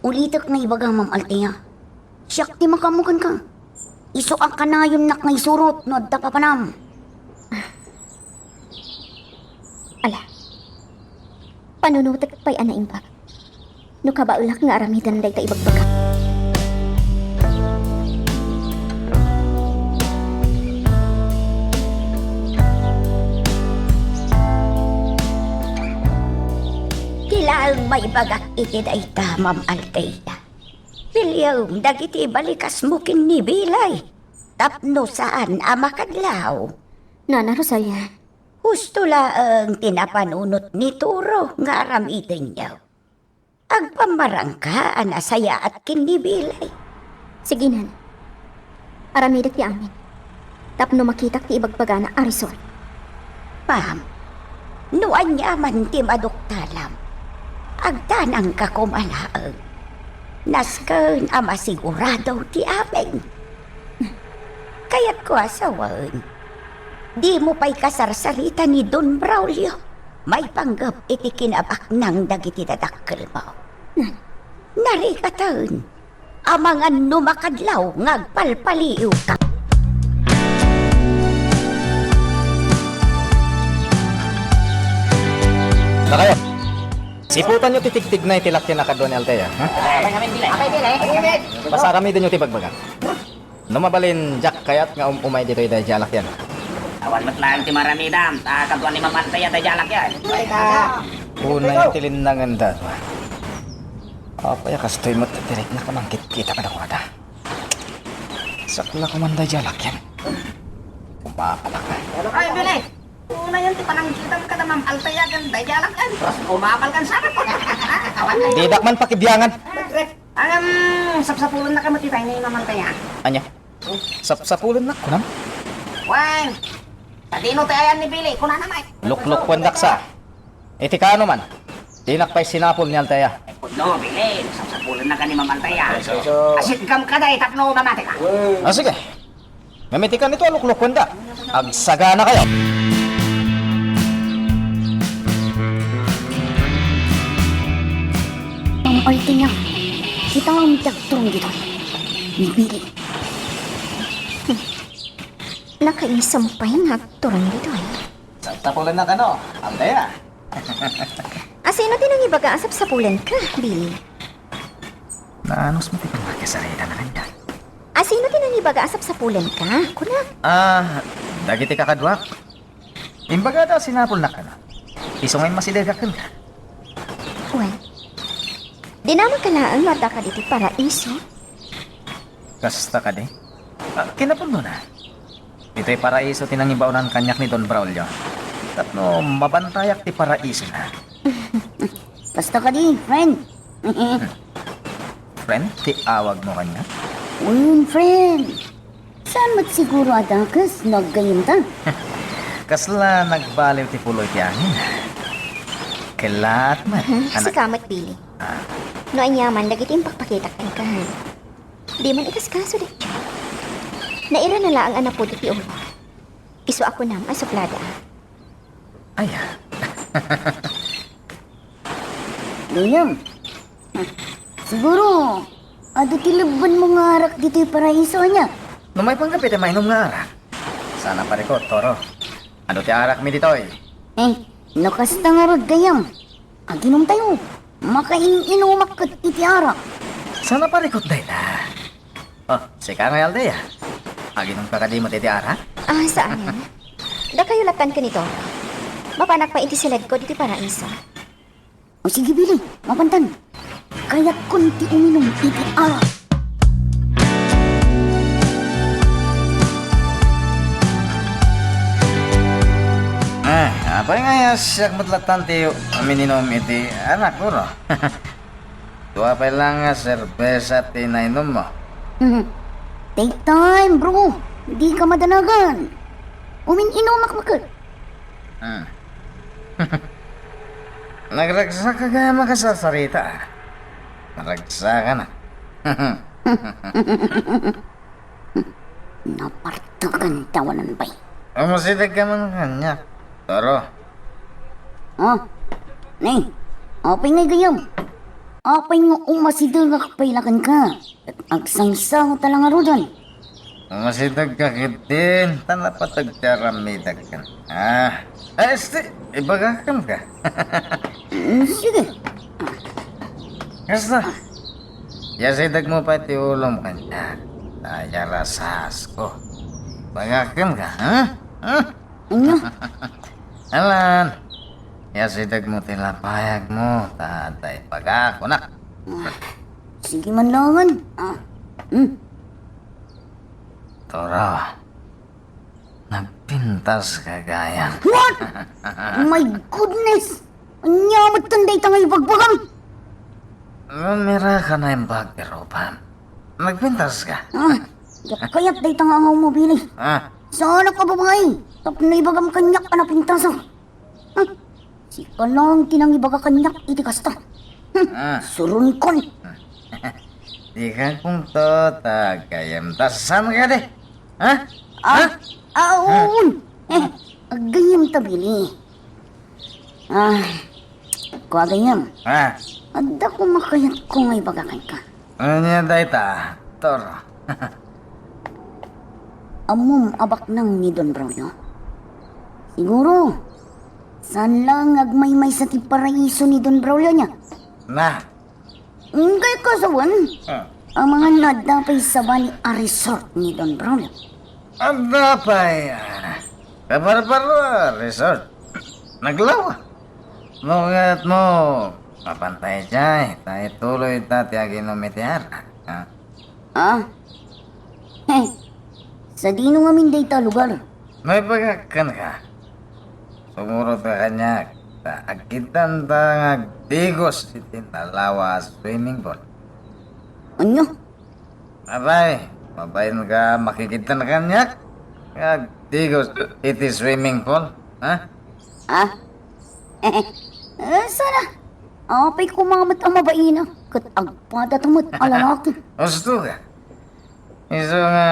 Ulitek nga ibaga, Ma'am Althea. Siak ti makaammo kenka. Isu a kanayonnak nga isurot no adda papanam. Ala, panunotek pay a naimbag no kabaelak nga aramiden dayta ibagbagak. Ti laeng maibagak iti dayta, Ma'am Althea. Piliem dagiti balikasmo ken ni Bilay tapno saan a makadlaw. Nana Rosalia. Husto laeng ti napanunot ni Toro nga aramidenyo. Agpammarangka a nasayaat ken ni Bilay. Sige, Nana. Aramidek ti amin tapno makitak ti ibagbagana a resort. Ma'am, no aniaman ti maduktalam, agdanangka koma laeng. Nasken a masigurado ti amin. Kayatko a sawen, dimo pay kasarsarita ni Don Braulio maipanggep iti kinabaknang dagiti dadakkelmo. Narigaten. Amangan no makadlaw nga agpalpaliiwka. Dakayo, siputanyo ti tigtignay ti lakian a kadua ni Althea, ha? Apay, apay, apay, apay. Basta aramidenyo ti bagbagak. No mabalin, diak kayat nga um-umay ditoy daydi a lakian. Awan met laeng ti maramidam, ta kadua ni Ma'am Althea daydi a lakian. Unay ti linnangen da. Apay a kastoy met ti riknak a mangkitkita kadakuada. Sakla koman daydi a lakian. Umapalak. Ay, Billy! Unayen ti panangkitam kada Ma'am Althea ken daydi a lakian. Umapal kan sarap. Didak man pakibiangan. Agam, sapsapulennaka met itay ni Ma'am Althea. Ania? Sapsapulennak, kunam? Wen, sadino ti ayan ni Billy? Kunana met. Luklokuendak sa. Iti kaano man, dinak pay sinapul ni Althea. Pudno, Billy, sapsapulennaka ni Ma'am Althea. Asitgam ka dayta tapno mamatika. Ah, sige. Ngem iti kanito a luklokuendak, agsaganakayo. Ma'am Althea, kitaem ti agturong ditoy. Ni Billy. Hmm. Nakaisam pay nga agturong ditoy. Sapsapulennak kano, Althea? Asino ti nangibaga a sapsapulenka, Billy? Naanus met ti pannakisarita na kaniak. Asino ti nangibaga a sapsapulenka, kunak? Ah, dagiti kakaduak. Imbagada a sinapulnak kano. Isu nga immasidegak kenka. Wen, dinamagka laeng nga adda kadi ti paraiso? Kasta kadi? Ah, kinapudnona. Ditoy paraiso ti nangibaonan kaniak ni Don Braulio. Tapno mabantayak ti paraisona. Kasta kadi, friend. Friend ti awagmo kaniak? Wen, friend. Saan met siguro a dakes no aggayemta? Kasla nagbaliw ti pulo iti angin. Kellaat met. Hmm, anak. Sika met, Billy. Ah. No aniaman dagiti impakpakitak kenka, ha? Di man ikaskaso daytoy. Nairana laeng a napud iti ulo. Isu a kunam a suplada. Aya. Gayam. Siguro, adu ti lebbenmo nga arak ditoy paraiso, ania? No maipanggep iti mainum nga arak. Saan a parikut, Toro. Adu ti arakmi ditoy. Eh, no kasta ngarud, gayam. Aginumtayo. Makain-inumak ket iti arak. Saan a parikut dayta? Oh, sika ngay, Althea. Aginumka kadi met iti arak? Ah, saan. Dakayo lattan ken ni Toro. Mapanak pay iti siledko ditoy paraiso. O sige, Billy, mapantan. Kayatkon ti uminum iti arak. Ah, apay nga siak met lattan ti umininum iti arak, Toro? Dua pay lang nga serbesa ti nainummo. Mhm. Take time, bro. Dika madanagan. Umin-inumak met. Hmm. Nagragsak ka gayam a kasarsarita, ah. Nagragsak ka na. Napartakan tawanan bay. Umasideg ka man kaniak, Toro. Oh, Ne, apay nga gayyem? Apay nga umasidegak pay la kenka? Ket agsangsango ta la ngaruden. Umasidegka ketdin, ta napateg ti aramidek kenka. Ah, este, ibagak kenka. Mm, sige. Kasta, iasidegmo pay ti ulom kaniak, ta iyarasasko. Ibagak kenka, ha? Ha? Ania? Alan, iasidegmo ti lapayagmo, ta adda ibagak, kunak. Ah, sige man laengen. Ah, hmm. Toro, nagpintaska gayam. What? My goodness! Ania met dayta nga ibagbagam? Rumiraka naimbag ti rupam. Nagpintaska. Ah, diak kayat dayta nga angawmo, Billy. Ah. Saanak a babai tapno ibagam kaniak a napintasak. Ah, sika laeng ti nangibaga kaniak iti kasta. Hmm, ah. Suronkon. Dika kumto ta gayyem ta saan kadi? Ha? Ah, ha? Ah, wen. Eh, aggayyem ta, Billy. Ah, kua gayyem. Ah. Adda koma kayatko nga ibaga kenka. Ania dayta, Toro? Ammom a baknang ni Don Braulio? Siguro, saan laeng nga agmaymaysa ti paraiso ni Don Braulio ania? Na. Inkay kasawen, ah, amangan no adda pay sabali a resort ni Don Braulio. Adda pay, ah, kabarbaro a resort. Naglawa. No kayatmo, mapantay idiay, ta ituloy ta ti aginum iti arak, ha? Ah? He, sadino ngamin dayta a lugar? Maibagak kenka. Sumurotka kaniak, ta agkiddanta nga agdigos iti nalawa a swimming pool. Ania? Apay, mabainka makikidtan kaniak nga agdigos iti swimming pool, ha? Ah? Eh, sana. Apay koma met a mabaina, ket agpadata met a lalaki. Husto ka. Isu nga,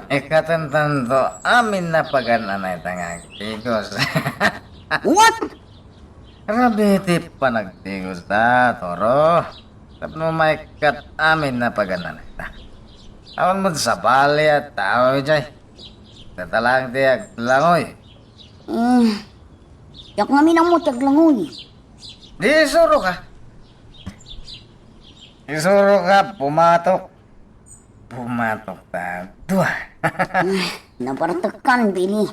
ikkatentanto amin a pagan-anay ta nga agdigos. What? Rabii ti panagdigos ta, Toro. Tapno maikkat amin a pagan-anay ta. Awan met sabali a tao idiay. Data laeng ti aglangoy. Hmm. Diak ngamin ammo ti aglangoy. Di isuroka. Isuroka, bumatok. Bumatok ta dua. Ah, nabartekkan, Billy.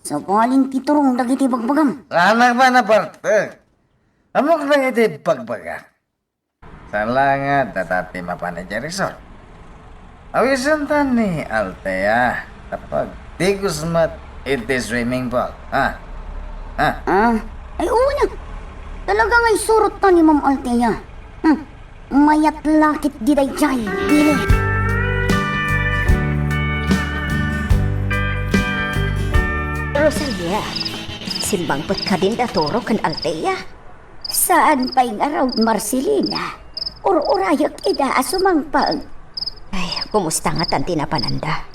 Sabalin ti turong dagiti bagbagam. Saanak pay a nabartek. Ammok dagiti bagbagak. Saan laeng nga adda ti mapan idiay resort. Awisenta ni Althea, ta agdigos met iti swimming pool. Ha? Ha? Ah, ay, wen. Talaga nga isurotta ni Ma'am Althea. Hmm. Mayat la ketdi daydiay, Billy. Rosalia, simmangpet kadin da Toro ken Althea? Saan pay ngarud, Marcelina. Ur-urayek ida a sumangpet. Ay, kumusta ngatan ti napananda?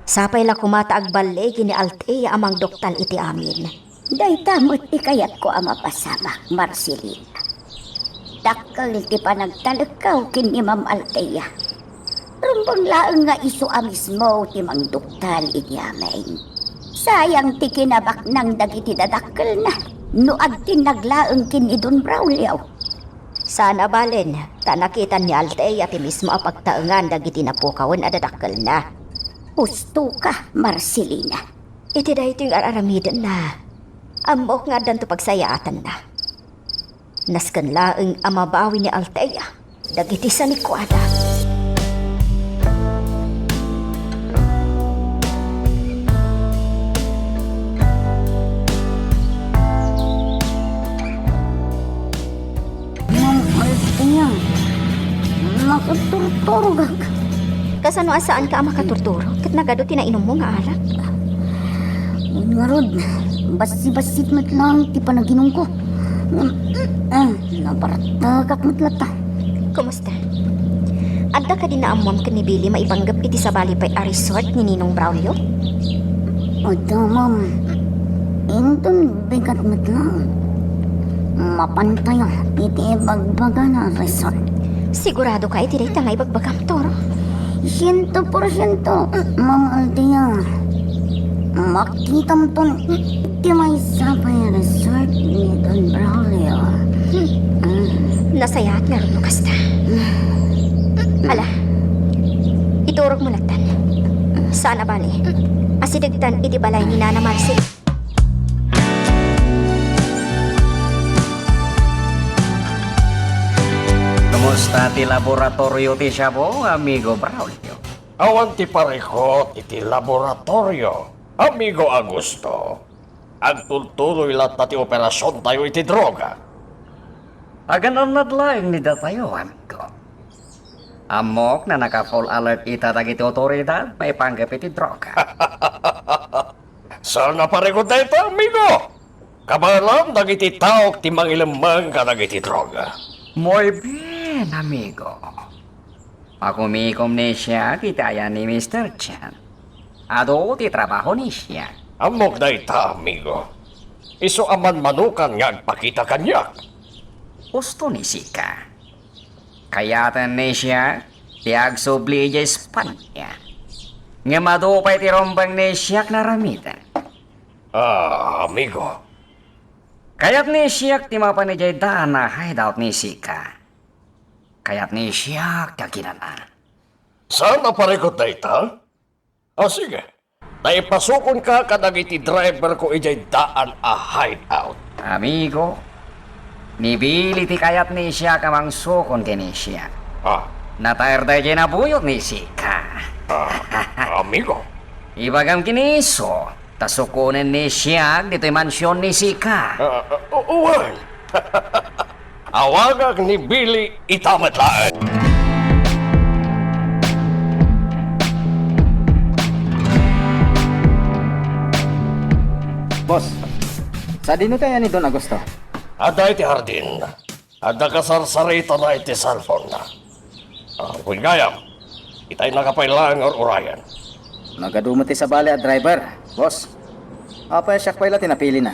Sapay la koma ta agballigi ni Althea a mangduktal iti amin. Dayta met ti kayatko a mapasamak, Marcelina. Dakkel ti panagtalekkaw ken ni Ma'am Althea. Rumbeng laeng nga isu a mismo ti mangduktal iti amin. Sayang ti kinabaknang dagiti dadakkelna no agtinnag laeng ken ni Don Braulio. Saan a balen, ta nakitan ni Althea ti mismo a pagtaengan dagiti napukawen a dadakkelna. Husto ka, Marcelina. Iti daytoy nga ar-aramidenna, ammok nga addanto pagsayaatanna. Nasken laeng a mabawi ni Althea dagiti sanikuada. Ma'am Althea, nakaturturogak. Kasano a saanka a makaturturo ket nagadu ti nainummo nga alak? Ngarud, bassit-bassit met laeng ti panaginumko. Ah, nabartekak met latta. Kumusta? Adda kadi naammoam ken ni Billy maipanggep iti sabali pay a resort ni Ninong Braulio? Adda, ma'am. Inton bigat met laeng. Mapantayo iti ibagbagana a resort. Sigurado ka iti dayta nga ibagbagam, Toro? Siento porsiento, Ma'am Althea. Makitamton ti maysa pay a resort ni Don Braulio. Hmm. Ah. Nasayaat ngarud no kasta. Ala, iturogmo lattan. Saan a bale, asidegtan iti balay ni Nana Marcel. Kumusta ti laboratorio ti Shabu, Amigo Braulio? Awan ti parikut iti laboratorio, Amigo Augusto. Agtultuloy latta ti operasiontayo iti droga. Agan-annad laeng ni datayo, amigo. Ammok nga naka-full alert ita dagiti otoridad maipanggep iti droga. Saan a parikut dayta, amigo? Kabaelam dagiti taok ti mangilemmeng kadagiti droga. Muy bien, amigo. Makumikom ni siak iti ayan ni Mister Chen. Adu ti trabaho ni siak. Ammok dayta, amigo. Isu a manmanukan nga agpakita kaniak. Husto ni sika. Kayaten ni siak ti agsubli idiay Espanya. Ngem adu pay ti rumbeng ni siak nga aramiden. Ah, amigo. Kayat ni siak ti mapan idiay daan a hideout ni sika. Kayat ni siak ti aginana. Saan a parikut dayta? Ah, sige. Ta ipasukonka kadagiti driverko idiay daan a hideout. Amigo, ni Billy ti kayat ni siak a mangsukon ken ni siak. Ah. Nataer daydiay nabuyot ni sika. Ah, amigo. Ibagam ken ni isu, ta sukonen ni siak ditoy mansion ni sika. Ah, ah, u-, wen. Awagak ni Billy ita met laeng. Boss, sadino ti ayan ni Don Augusto? Adda iti hardin. Adda kasarsaritana iti cellphone-na. Ah, wen gayam, itay naka pay laeng nga ur-urayen. Nagadu met ti sabali a driver, boss. Apay a siak pay la ti napilina?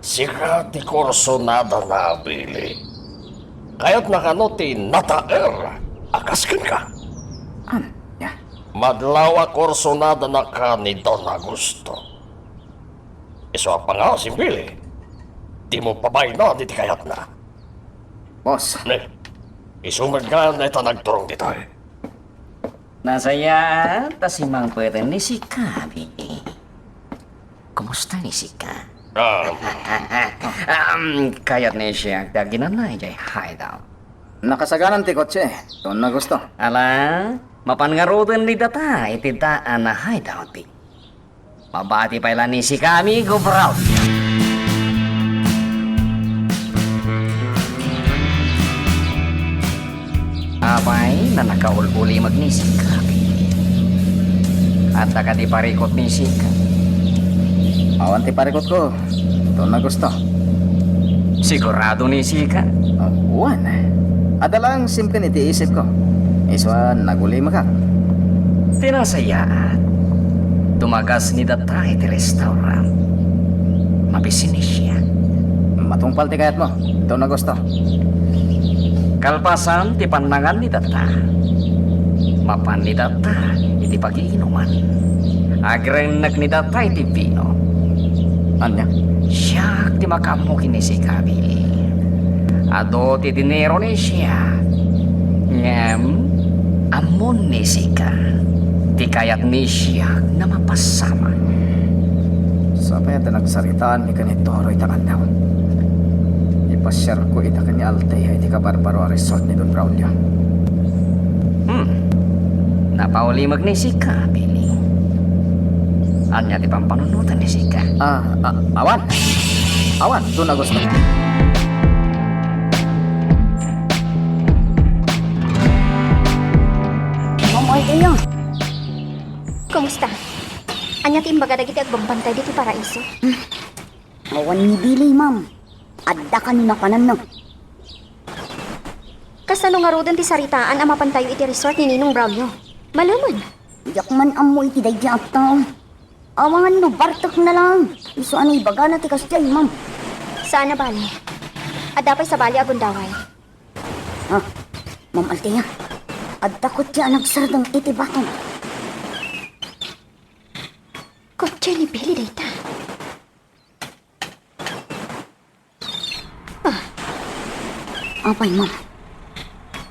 Sika ti kursunadana, Billy. Kayatna kano ti nataer a kas kenka? Ania? Madlaw a kursunadanaka ni Don Augusto. Isu a pangasim, Billy. Dimo pabaynan iti kayatna. Boss. Ne, isu met gayam dayta nagturong ditoy. Nasayaat ta simmangpeten ni sika, Billy. Kumusta ni sika? Ah. Um, kayat ni siak ti aginana idiay hideout. Nakasaganan ti kotse, Don Augusto. Ala, mapan ngaruden ni data iti daan a hideout, Billy. Mabati pay la ni sika, Amigo Brown. Apay, nakaul-ulimag ni sika, Billy. Adda kadi parikut ni sika? Awan ti parikutko, Don Augusto. Sigurado ni sika? Ah, wen. Adda laeng simken iti isipko. Isu a nagulimekak. Ti nasayaat, tumagas ni data iti restaurant. Mabisin ni siak. Matungpal ti kayatmo, Don Augusto. Kalpasan ti pannangan ni data, mapan ni data iti pagiinuman. Agrennek ni data iti vino. Ania? Siak ti makaammo ken ni sika, Billy. Adu ti dinero ni siak. Ngem, ammon ni sika ti kayat ni siak nga mapasamak. Sapay a nagsaritaan mi ken ni Toro ita nga aldaw. Ipasiarko ita ken ni Althea iti kabarbaro a resort ni Don Braulio. Hmm. Napaulimag ni sika, Billy. Ania ti pampanunotan ni sika? Ah, ah, awan. Awan, Don Augusto. Mamuhay kayo. Kumusta? Ania ti imbaga dagiti agbambantay ditoy Paraiso? Awan ni Billy, ma'am. Adda kano napananna. Kasano ngaruden ti saritaan a mapantayo iti resort ni Ninong Braulio? Malemen. Diak man ammo iti daydi a tao. Awan no bartekna laeng. Isu a naibagana ti kasdiay, ma'am. Saan a bale. Adda pay sabali a gundaway. Ha? Ma'am Althea, adda kotse a nagsardeng iti batok. Kotse ni Billy dayta. Ah. Apay, ma'am?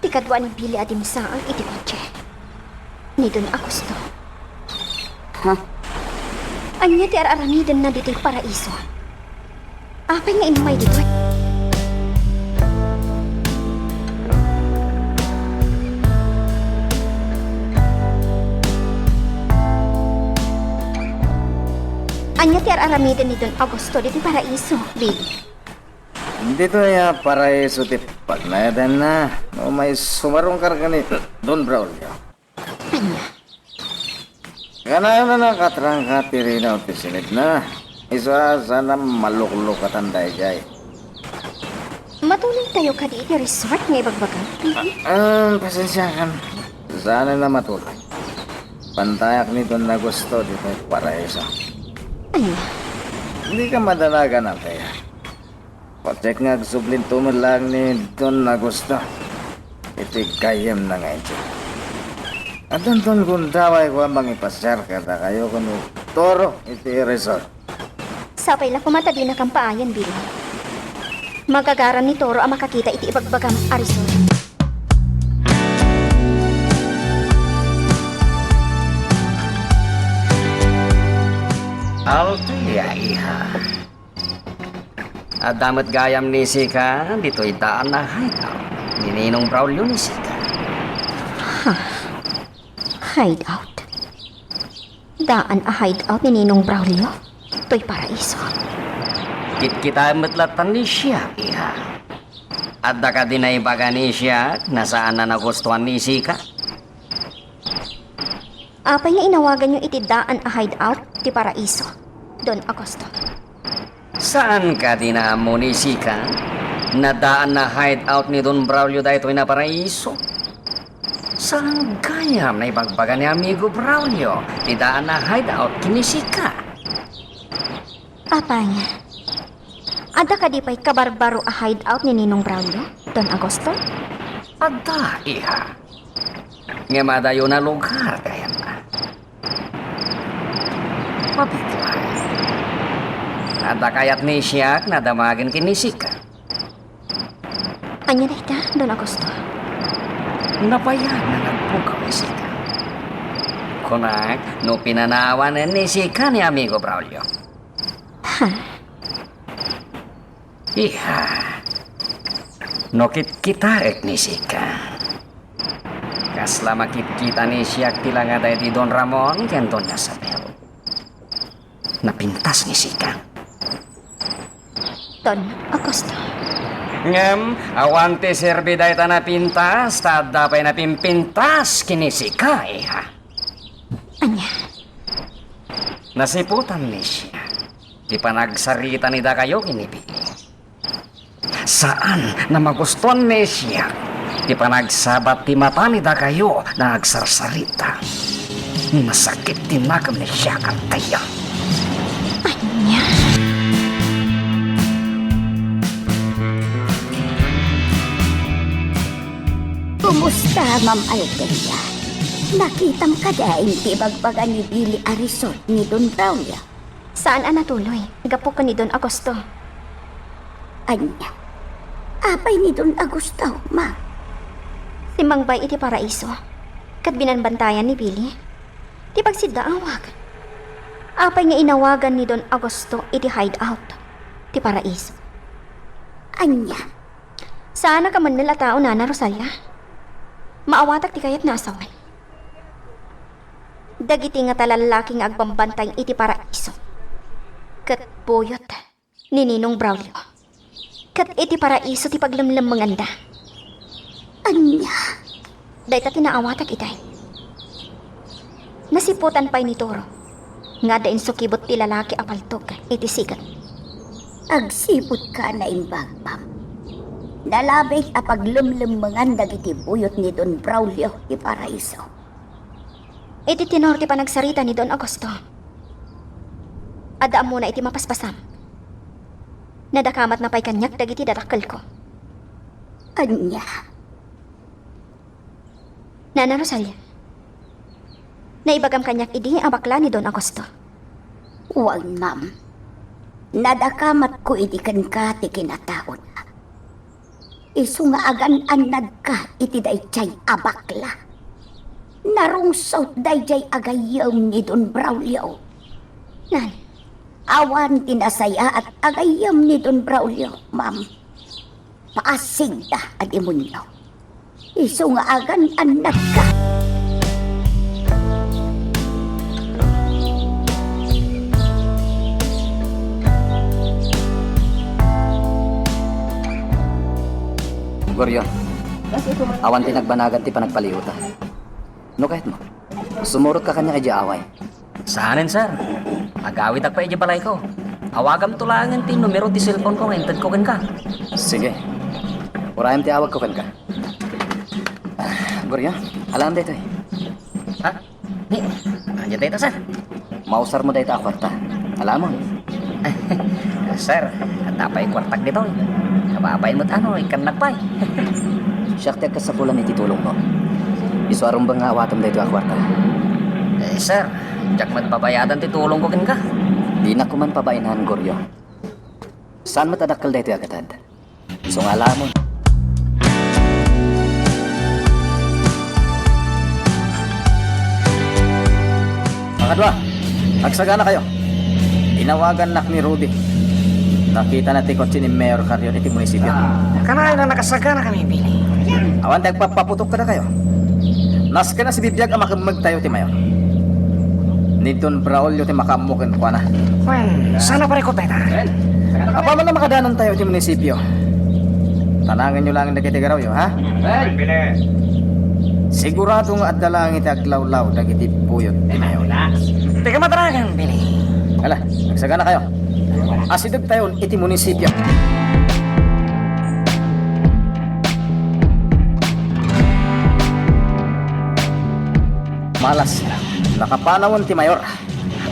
Ti kadua ni Billy a dimsaag iti kotse ni Don Augusto. Ha? Ania ti ar-aramidenna ditoy paraiso? Apay nga immay ditoy? Ania ti ar-aramiden ni Don Augusto ditoy paraiso, Billy? Ditoy a paraiso ti pagnaedanna, no maisumarongka ken ni Don Braulio. Ania? Kanayon a nakatrangka ti rinaw ti sinidna. Isu a saan a maluklukatan daydiay. Matuloytayo kadi iti resort nga ibagbagam, Billy? Ah, pasensiakan. Saan a matuloy. Pantayak ni Don Augusto ditoy paraiso. Ania? Dika madanagan, Althea. Patiek nga agsublinto met laeng ni Don Augusto iti gayyemna nga idiay. Addanton gundawayko a mangipasiar kadakayo ken ni Toro iti resort. Sapay la koma ta dinakam paayen, Billy. Magagaram ni Toro a makakita iti ibagbagam a resort. Althea, iha. Adda met gayam ni sika ditoy daan a hideout ni Ninong Braulio ni sika. Ha? Hideout? Daan a hideout ni Ninong Braulio? Toy paraiso? Kitkitaem met latta ni siak, iha. Adda kadi naibaga ni siak a saan a nagustuan ni sika? Apay nga inawaganyo iti daan a hideout ti paraiso, Don Augusto? Saan kadi nga ammo ni sika a daan a hideout ni Don Braulio daytoy a paraiso? Saan gayam a naibagbaga ni Amigo Braulio ti daan a hideout ken ni sika? Apay, adda kadi pay kabarbaro a hideout ni Ninong Braulio, Don Augusto? Adda, iha. Ngem adayo a lugar gayam. Mabitla. Adda kayat ni siak a damagen ken ni sika? Ania dayta, Don Augusto? Napayan a nagpukaw ni sika. Kunak, no pinanawan ni sika ni Amigo Braulio. Ha? Iha, no kitkitaek ni sika, kasla makitkita ni siak ti langa daydi Don Ramon ken Doña Isabel. Napintas ni sika. Don Augusto. Ngem, awan ti serbi dayta napintas, ta adda pay napimpintas ken ni sika, iha. Ania? Nasiputan ni siak ti panagsarita ni dakayo ken ni Billy. Saan a magustuan ni siak ti panagsabat ti mata ni dakayo a nagsarsarita. Nasakit ti nakem ni siak, Althea. Ania? Kumusta, Ma'am Althea? Nakitam kadi ti ibagbaga ni Billy a resort ni Don Braulio? Saan a natuloy, gapu ken ni Don Augusto. Ania? Apay ni Don Augusto, ma? Simmangbay iti paraiso, ket binanbantayan ni Billy ti pagsiddaawak. Apay nga inawagan ni Don Augusto iti hideout ti paraiso? Ania? Saan a kamennel a tao, Nana Rosalia? Maawatak ti kayatna a sawen. Dagiti ngata lallaki nga agbambantay iti paraiso ket buyot ni Ninong Braulio. Ket iti paraiso ti paglemlemmenganda. Ania? Dayta ti naawatak itay. Nasiputan pay ni Toro nga adda insukibut ti lalaki a paltog iti siget. Agsiputka a naimbag, Pam. Nalabit a paglemlemmengan dagiti buyot ni Don Braulio ti paraiso. Iti tenor ti panagsarita ni Don Augusto, adda ammona iti mapaspasam. Nadakamatna pay kaniak dagiti dadakkelko. Ania? Nana Rosalia, naibagam kaniak idi a bakla ni Don Augusto. Wen, ma'am. Nadakamatko idi kenka ti kinataona. Isu nga agan-annadka iti daydiay a bakla. Narungsot daydiay a gayyem ni Don Braulio. Nan? Awan ti nasayaat a gayyem ni Don Braulio, ma'am. Paasigda a demonio. Isu nga agan-annadka. Goryo, awan ti nagbanagan ti panagpaliwta. No kayatmo, sumurotka kaniak idiay away. Saanen, sir. Agawidak pay idiay balayko. Awagamto laengen ti numero ti cellphone-ko nga intedko kenka. Sige. Urayem ti awagko kenka. Ah, Goryo, alaem daytoy. Ha? Ni, ania dayta, sir? Mausarmo dayta a kuarta. Alaemon. Sir, adda pay kuartak ditoy. Ababain met ano, ikkannak pay. Siak ti agkasapulan iti tulongmo. Isu a rumbeng nga awatem daytoy a kuarta. Eh, sir, diak met pabayadan ti tulongko kenka. Dinak koman pabainaan, Goryo. Saan met a dakkel daytoy a gatad? Isu nga alaemon. Makadua, agsaganakayo. Inawagannak ni Rudy. Nakitana ti kotse ni Mayor Carrion iti munisipio. Kanayon a nakasaganakami, Billy. Awan ti agpappaputok kadakayo. Nasken a sibibiag a makemmegtayo ti mayor. Ni Don Braulio ti makaammo kenkuana. Wen, saan a parikut dayta? Apaman a makadanontayo iti munisipio, tanangenyo laeng dagiti garawyo, ha? Sigurado nga adda laeng iti aglawlaw dagiti buyot ti mayor. Ti kamataragan, Billy. Ala, agsaganakayo. Asidegtayon iti munisipio. Malas, nakapanawen ti mayor.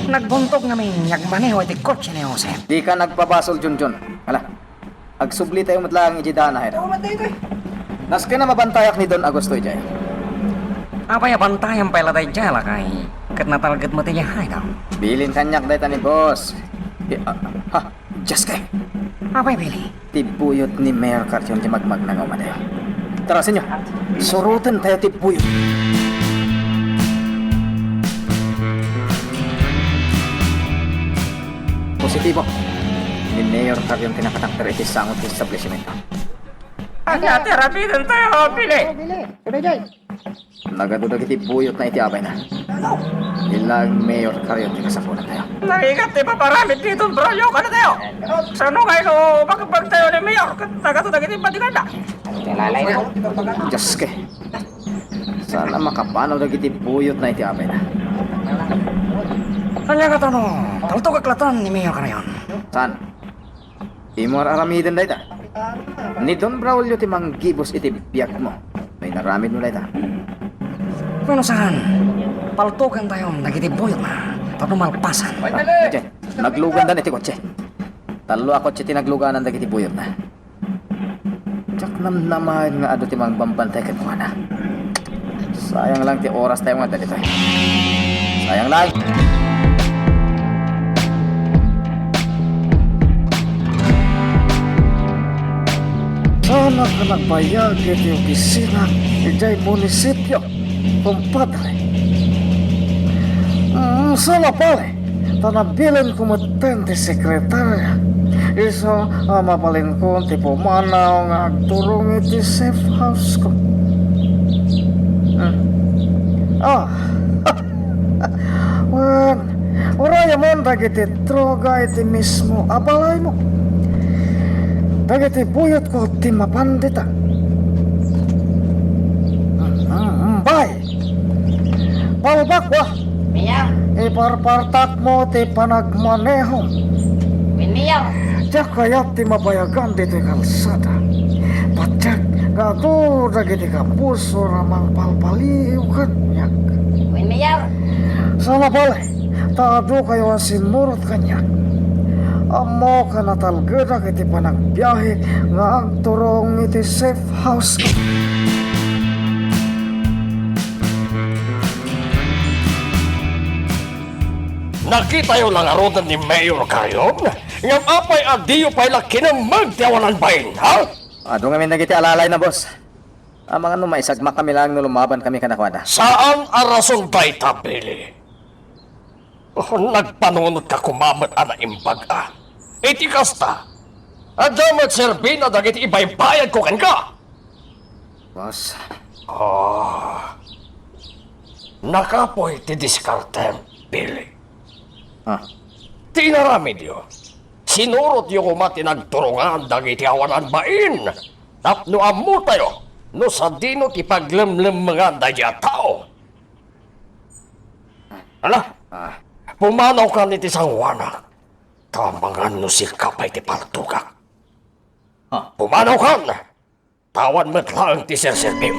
Nagbuntog ngamin nga agmaneho iti kotse ni Joseph. Dika nagpabasol, Junjun. Ala, agsublitayo met laeng idiay dana, heto. Nasken a mabantayak ni Don Augusto idiay. Apay a bantayam pay la daydiay, lakay? Ket natalged met idiay, heto. Bilin kaniak dayta ni boss. Di, ah, ha? Dios kay! Apay, Billy? Ti buyot ni Mayor Carrion ti magmagna nga umadayo. Tarasenyo, surotentayo ti buyot. Positibo. Ni Mayor Carrion ti nakatakder iti sango ti establishmento. Ania ti aramidentayo, Billy? Oh, Billy. Kadaydiay. Nagadu dagiti buyotna iti abayna. Ni laeng Mayor Carrion ti kasapulantayo. Narigat ti paparamid ni Don Braulio kadatayo. Sano nga ino makebbegtayo ni Mayor ket nagadu dagiti badiganna? Dios kay. Saan a makapanaw dagiti buyotna iti abayna. Ania ngata no, paltogek latta ni Mayor Carrion? Saan? Dimo ar-aramiden dayta. Ni Don Braulio ti manggibus iti biagmo no inaramidmo dayta. Wenno saan, paltogentayon dagiti buyotna tapno malpasan. Ah, idiay, naglugandan iti kotse. Tallo a kotse ti nagluganan dagiti buyotna. Diak namnamaen nga adu ti mangbambantay kenkuana. Sayang lang ti orastayo nga adda ditoy. Sayang lang. Saanak a nagbayag iti opisina idiay munisipio, kumpadre. Mm, saan a pay. Ta nabilinko metten ti sekretaria. Isu a mabalinkon ti pumanaw nga agturong iti safe house-ko. Hmm. Ah. Wen, urayemon dagiti droga iti mismo a balaymo. Dagiti buyotko ti mapan dita. Hmm, hmm, hmm, bay. Balbakwa. Mayor. Iparpartakmo ti panagmanehom. Wen, Mayor. Diak kayat ti mabayagan ditoy kalsada. Patiek nga adu dagiti kabuso a mangpalpaliw kaniak. Wen, Mayor. Saan a pay, ta adukayo a simmurot kaniak. Ammok a natalgedak iti panagbiahe nga agturong iti safe house. Nakitayo la ngaruden ni Mayor Carion? Ngem apay a diyo pay la kinemmeg ti awanan bain, ha? Adu ngamin dagiti alalayna, boss. Amangan no maisagmakami laeng no lumabankami kadakuada. Saan a rason dayta, Billy. Oh, nagpanunotka koma met a naimbag a. Iti kasta, adda met serbina dagiti ibaybayadko kenka. Boss. Ah. Nakapoy ti diskartem, Billy. Ah. Ti inaramidyo, sinurotyo koma ti nagturongan dagiti awanan bain tapno ammotayo no sadino ti paglemlemmengan daydi a tao. Ala, ah, pumanawkan iti sangoanak, ta amangan no sika pay ti paltogak. Ah. Pumanawkan! Awan met laeng ti serserbim.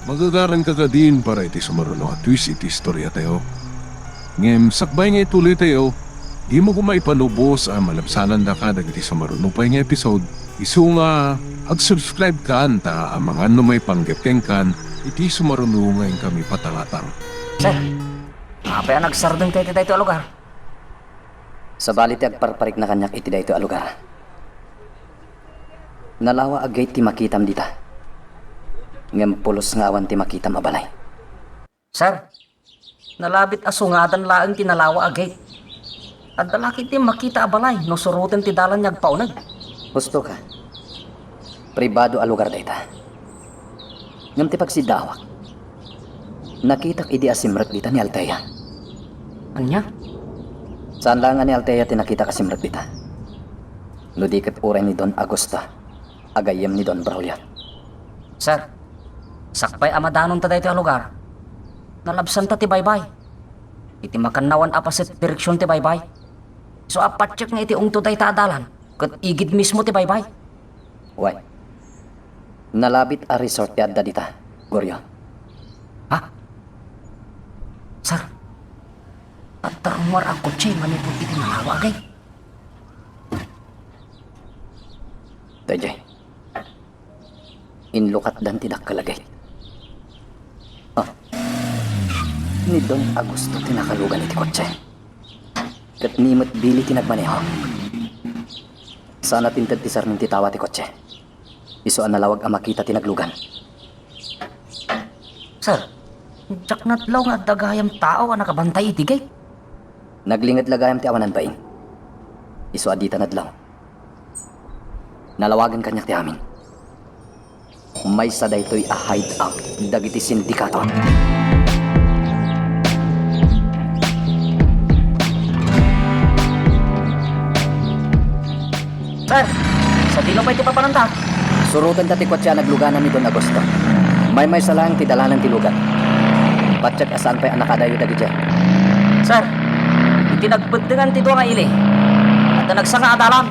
Magagaranka kadin para iti sumaruno a twist iti istoriatayo. Ngem sakbay nga ituloytayo, dimo koma ipanubos a malabsanandaka dagiti sumaruno pay nga episode. Isu nga, ag-subscribe kan ta amangan no maipanggep kenkan iti sumaruno nga inkami patalatan. Sir, apay a nagsardengta iti daytoy a lugar? Sabali ti agparparikna kaniak iti daytoy a lugar. Nalawa a gate ti makitam dita. Ngem pulos nga awan ti makitam a balay. Sir, nalabit a sungadan laeng ti nalawa a gate. Adda la ketdi makita a balay no suroten ti dalan nga agpauneg. Husto ka. Pribado a lugar dayta. Ngem ti pagsiddaawak, nakitak idi a simrek dita ni Althea. Ania? Saan laeng a ni Althea ti nakitak a simrek dita. No di ket uray ni Don Augusto a gayyem ni Don Braulio. Sir, sakbay a madanonta daytoy a lugar, nalabsanta ti baybay. Iti makannawan a paset direksion ti baybay. Isu a patiek nga iti ungto dayta a dalan, ket igid mismo ti baybay. Wen, nalabit a resort ti adda dita, Goryo. Ha? Sir, adda rummuar a kotse manipud iti nalawa a gate. Daydiay. Inlukatdan ti dakkel a gate. Ah. Ni Don Augusto ti nakalugan iti kotse. Ket ni met Billy ti nagmaneho. Saan a tinted ti sarming ti tawa ti kotse. Isu a nalawag a makita ti naglugan. Sir, diak nadlaw nga adda gayam tao a nakabantay iti gate. Naglinged la gayam ti awanan bain. Isu a dita nadlaw. Nalawagen kaniak ti amin. Maysa daytoy a hideout dagiti sindikato. Sir, sadino pay ti papananta? Surotenta ti kotse a nagluganan ni Don Augusto. Maymaysa laeng ti dalanen ti lugan. Patiek a saan pay a nakadayo dagidiay. Sir, iti nagbeddengan ti dua nga ili, adda nagsanga a dalan.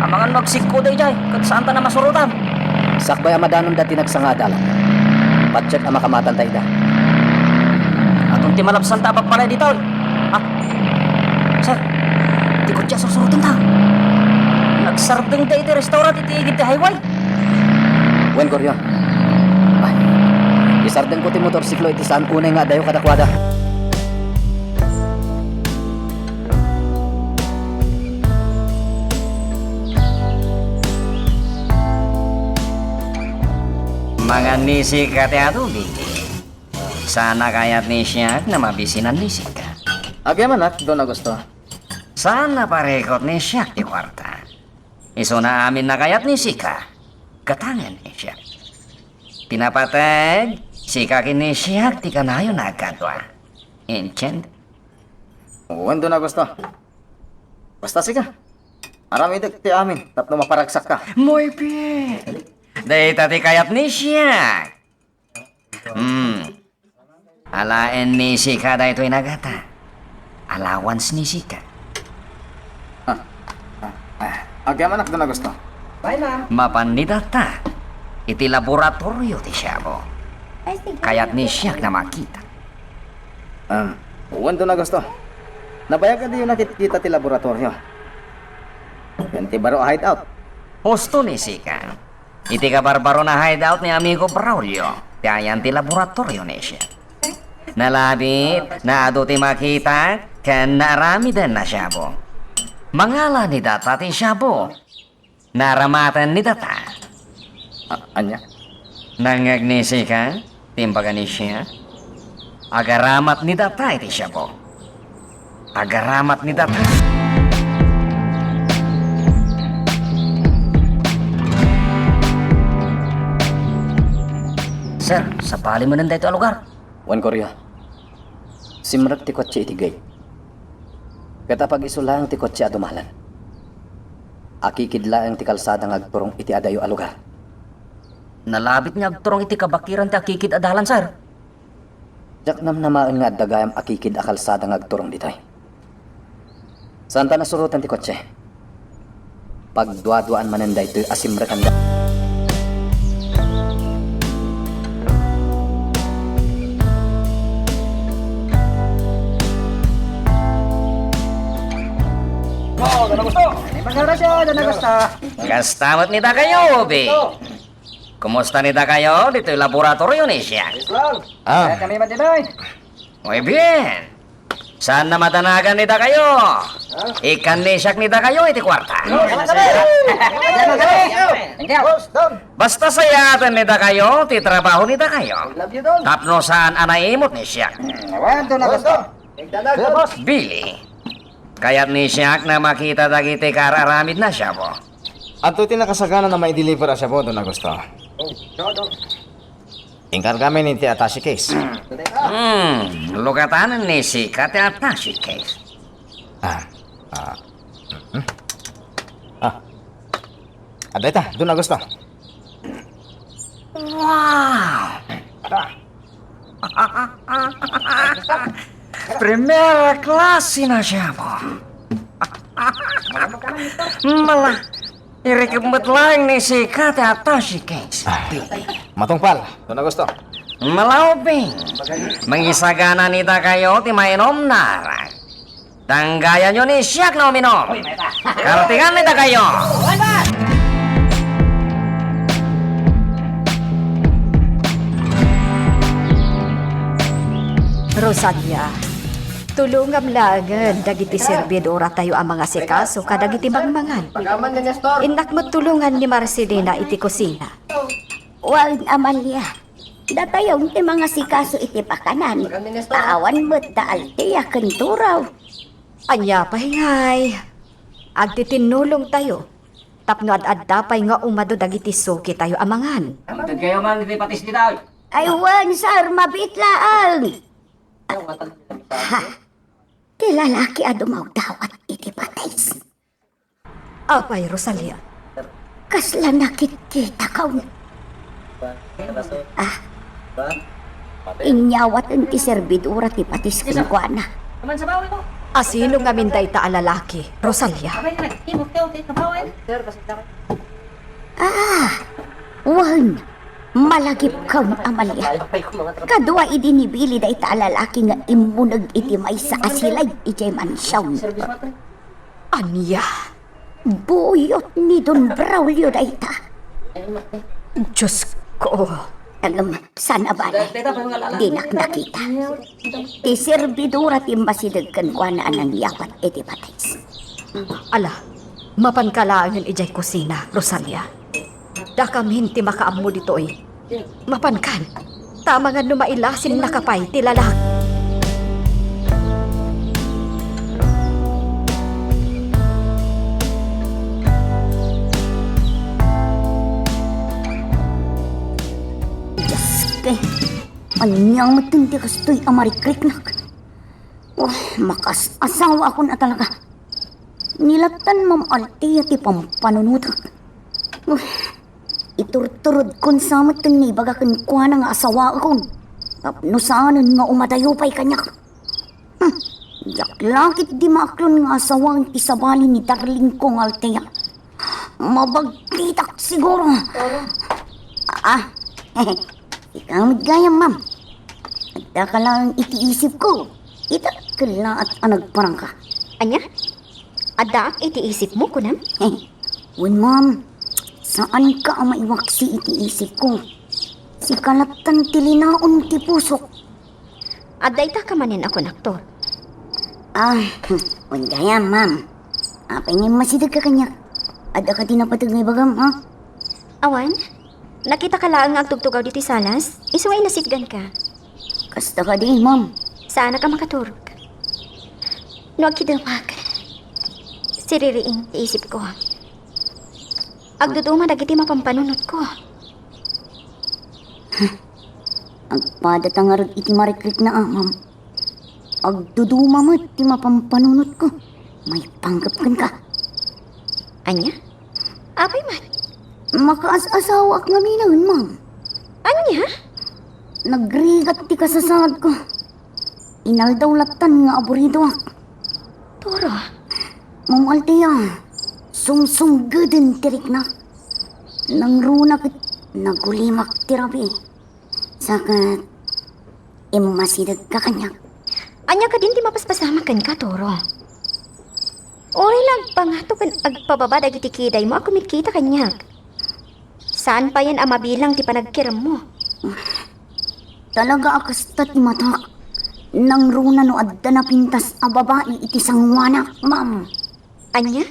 Amangan no agsikko daydiay, ket saanta a masurotan. Sakbay a madanonda ti nagsanga a dalan, patiek a makamatanta ida. Adun ti malabsanta a babbalay ditoy. Ah, sir, ti kotse a sursurotenta. Nagsardengda iti restaurant iti igid ti highway. Wen, Goryo. Ay, isardengko ti motorsiklo iti saan unay nga adayo kadakuada. Mangan ni sika ti atubig. Saan a kayat ni siak nga mabisinan ni sika. Agyamanak, Don Augusto. Saan a parikut ni siak ti kuarta. Isuna amin a kayat ni sika. Gatangen ni siak. Ti napateg, sika ken ni siak ti kanayon a agkadua. Entiende? Wen, Don Augusto. Basta sika. Aramidek ti amin tapno maparagsakka. Muy bien. Dayta ti kayat ni siak. Hmm. Alaen ni sika daytoy nagata. Allowance ni sika. Ah, ah, ah. Agyamanak, Don Augusto. Bye, ma'am. Mapan ni data iti laboratorio ti Shabu. Ay, sige. Kayat ni siak nga makita. Um, Wen, Don Augusto. Nabayag a diyo nakitkita ti laboratorio ken ti baro a hideout. Husto ni Sika. Iti kabarbarona hideout ni amigo Braulio, ti ayan ti laboratorio ni Sika. Nalabit, naadu ti makita, ken naaramiden a siabu. Mangala ni data ti siabu. Naaramaten ni data. A-, ania? Nangngeg ni Sika, ti imbaga ni Sika. Agaramat ni data iti siabu. Agaramat ni data. Sir, sabali manen daytoy a lugar. Wen, Corio. Simrek ti kotse iti gate. Ket apag-isu laeng ti kotse a dumalen. Akikid laeng ti kalsada nga agturong iti adayo a lugar. Nalabit nga agturong iti kabakiran ti akikid a dalan, sir. Diak namnamaen nga adda gayam akikid a kalsada nga agturong ditoy. Saanta nasuroten ti kotse. Pagduaduaan manen daytoy a simrekanda. Oh, Don Augusto! Ay, magarasya, Don Augusto! Kasta met ni dakayo, Ubi. Kumusta ni dakayo ditoy laboratorio ni Siak? Ayos lang. Ah. Kaya kami man din, ay. Muy bien. Saan na madanagan ni dakayo? Ikkan ni Siak ni dakayo iti kuarta. Thank you. Basta sayaten ni dakayo ti trabaho ni dakayo. Love you, Don. Tapno saan a naimot ni Siak. Hmm, awan, Don Augusto. Thank you, Don. Billy, kayat ni Siak na makita dagiti kaar-aramid na siabu. Adtoy ti nakasagana a mai-deliver a siabu, Don Augusto. Oh, no, no. Inkargami iti attache case. Hmm, lugatanen ni Sika ti attache case. Ah, ah, mm, ah. Adda ita, Don Augusto. Wow! Primera klase na siabu. Mala, irikib met laeng ni Sika ti attache case. Ah, matungpal, Don Augusto. Malauping, mangisagana ni dakayo ti mainom na arak. Tanggayanyo ni Siak nga uminom. Kartingan ni dakayo. Rosalia, tulongam laengen dagiti servidoratayo a mangasikaso kadagiti mangmangan. Innak met tulongan ni Marcelina iti kusina. Wen, Amalia, datayo ti mangasikaso iti pakanan. Ta awan met da Althea ken Turaw. Ania pay ngay, agtitinnulongtayo tapno ad-adda pay nga umadu dagiti sukitayo a mangan. Amtedkayo man iti patis dita, oy. Ay, wen, sir, mabiit laeng. Ha? Ti lalaki a dumawdawat iti patis. Apay, Rosalia? Kasla nakitkitakon. Ah, inyawaten ti servidora ti patis kenkuana. Asino ngamin dayta a lalaki, Rosalia? Ah, wen, malagipkon, Amalia. Kadua idi ni Billy dayta a lalaki nga immuneg iti maysa a silay idiay mansion. Ania? Buyot ni Don Braulio dayta. Diosko. Ngem, saan a bale, dinak nakita. Ti servidora ti immasideg kenkuana a nangyapat iti patis. Ala, mapanka laengen idiay kusina, Rosalia. Dakamin ti makaammo ditoy. Mapankan, ta amangan no mailasinnaka pay ti lalaki. Dioske, ania met ti kastoy a marikriknak? Oh, makas-asawaakon a talaga. Ni lattan Ma'am Althea ti pampanunotak. Oh, iturturodkon sa met ti ibaga kenkuana nga asawaakon. Tapno saanen nga umadayo pay kaniak. Hmm, diak la ketdi maaklon nga asawaen ti sabali ni darlingko nga Althea. Mabagtitak siguro. Ah, ikaw met gayam, ma'am. Addaka laeng iti isipko. Ita kellaat a nagparangka. Ania? Addaak iti isipmo, kunam? Wen, ma'am. Saanka a maiwaksi iti isipko. Sika lattan ti linaon ti pusok. Adda ita ka manen a kunak, Toro. Ah, wen gayam, ma'am. Apay nga immasidegka kaniak? Adda kadi napateg nga ibagam, ha? Awan. Nakitaka laeng nga agtugtugaw ditoy salas? Isu nga inasitganka. Kasta kadi, ma'am. Saanak a makaturog. No agkidemak, siririing ti isipko. Agduduma dagiti mapampanunotko. Agpadata ngarud iti marikrikna, a, ma'am. Agduduma met ti mapampanunotko. Maipanggep kenka. Ania? Apay man? Makaas-asawaak ngaminen, ma'am. Ania? Nagrigat ti kasasaadko. Inaldaw lattan nga aburidoak. Toro. Ma'am Althea, sumsumgeden ti riknak. Nangruna ket nagulimak ti rabii. Sa ket, immasidegka kaniak. Ania kadin ti mapaspasamak kenka, Toro? Uray la agpangato ken agpababa dagiti kidaymo a kumitkita kaniak. Saan payen a mabilang ti panagkiremmo. Talaga a kasta ti matak. Nangruna no adda napintas a babai iti sanguanak, ma'am. Ania?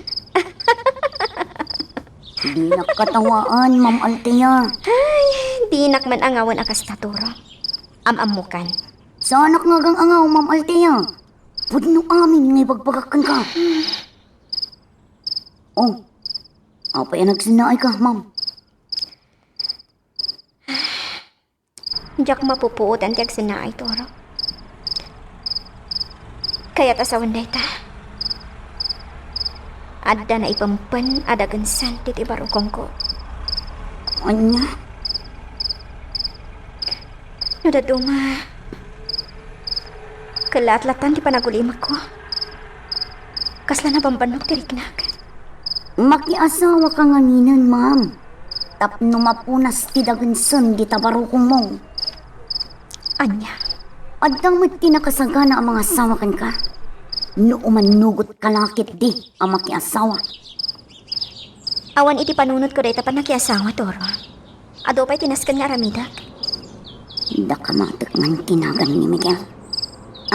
Dinak katawaan, Ma'am Althea. Ay, dinak man angawen a kasta, Toro. Am-ammokan. Saanak nga agang-angaw, Ma'am Althea. Pudno amin nga ibagbagak kenka. Oh, apay a nagsennaayka, ma'am? Diak mapupuotan ti agsennaay, Toro. Kayat a sawen dayta. Adda naipempen a dagensen ditoy barukongko. Ania? No dadduma, kellaat lattan ti panagulimakko. Kasla nabambannok ti riknak. Makiasawaka ngaminen, ma'am. Tapno mapunas ti dagensen dita barukongmo. Ania? Adda met ti nakasagana a mangasawa kenka. No umannugotka la ketdi a makiasawa. Awan iti panunotko dayta pannakiasawa, Toro. Adu pay ti nasken nga aramidek. Daka matek man ti nagan ni Miguel.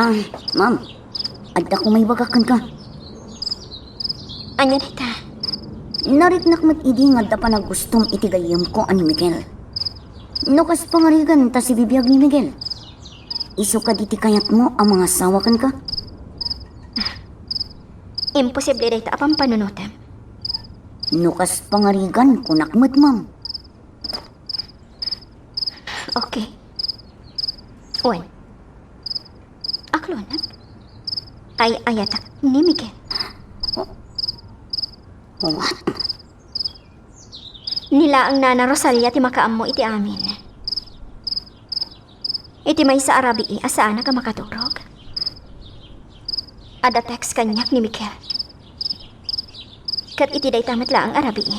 Ah, ma'am, adda ko maibagak kenka. Ania dayta? Nariknak met idi nga adda panagustom iti gayyemko a ni Miguel. No kas pangarigan ta sibibiag ni Miguel, isu kadi ti kayatmo a mangasawa kenka? Imposible dayta a pampanunotem. No kas pangarigan, kunak met, ma'am. Okay. Wen, aklonek. Ay-ayatak ni Miguel. What? Ni laeng Nana Rosalia ti makaammo iti amin. Iti maysa a rabii a saanak a makaturog, adda text kaniak ni Miguel. Ket iti dayta met laeng a rabii,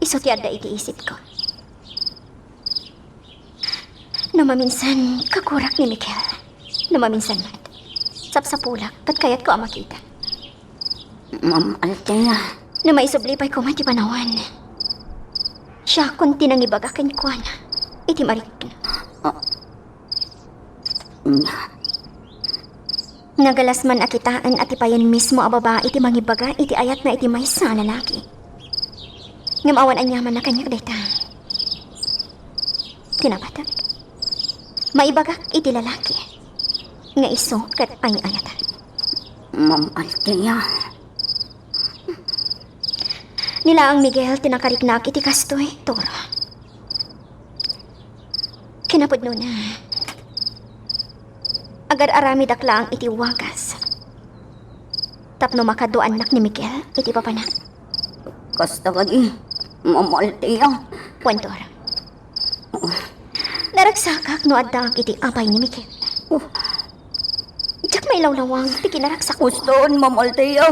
isu ti adda iti isipko. No maminsan, kakurak ni Miguel. No maminsan met, sapsapulak ket kayatko a makita. Ma'am Althea. No maisubli pay koma ti panawen, siakon ti nangibaga kenkuana iti marikna. Ah. Nagalas man a kitaen a ti payen mismo a babai ti mangibaga iti ayatna iti maysa a lalaki. Ngem awan aniamanna kaniak dayta. Ti napatek, maibagak iti lalaki nga isu ket ay-ayatak. Ma'am Althea. Ni laeng Miguel ti nakariknak iti kastoy, Toro. Kinapudnona, agar-aramidak laeng iti wagas tapno makaduaannak ni Miguel iti papanak. Kasta kadi, Ma'am Althea. Wen, Toro. Naragsakak no addaak iti apay ni Miguel. Oh. Diak mailawlawag ti kinaragsak. Uston, Ma'am Althea.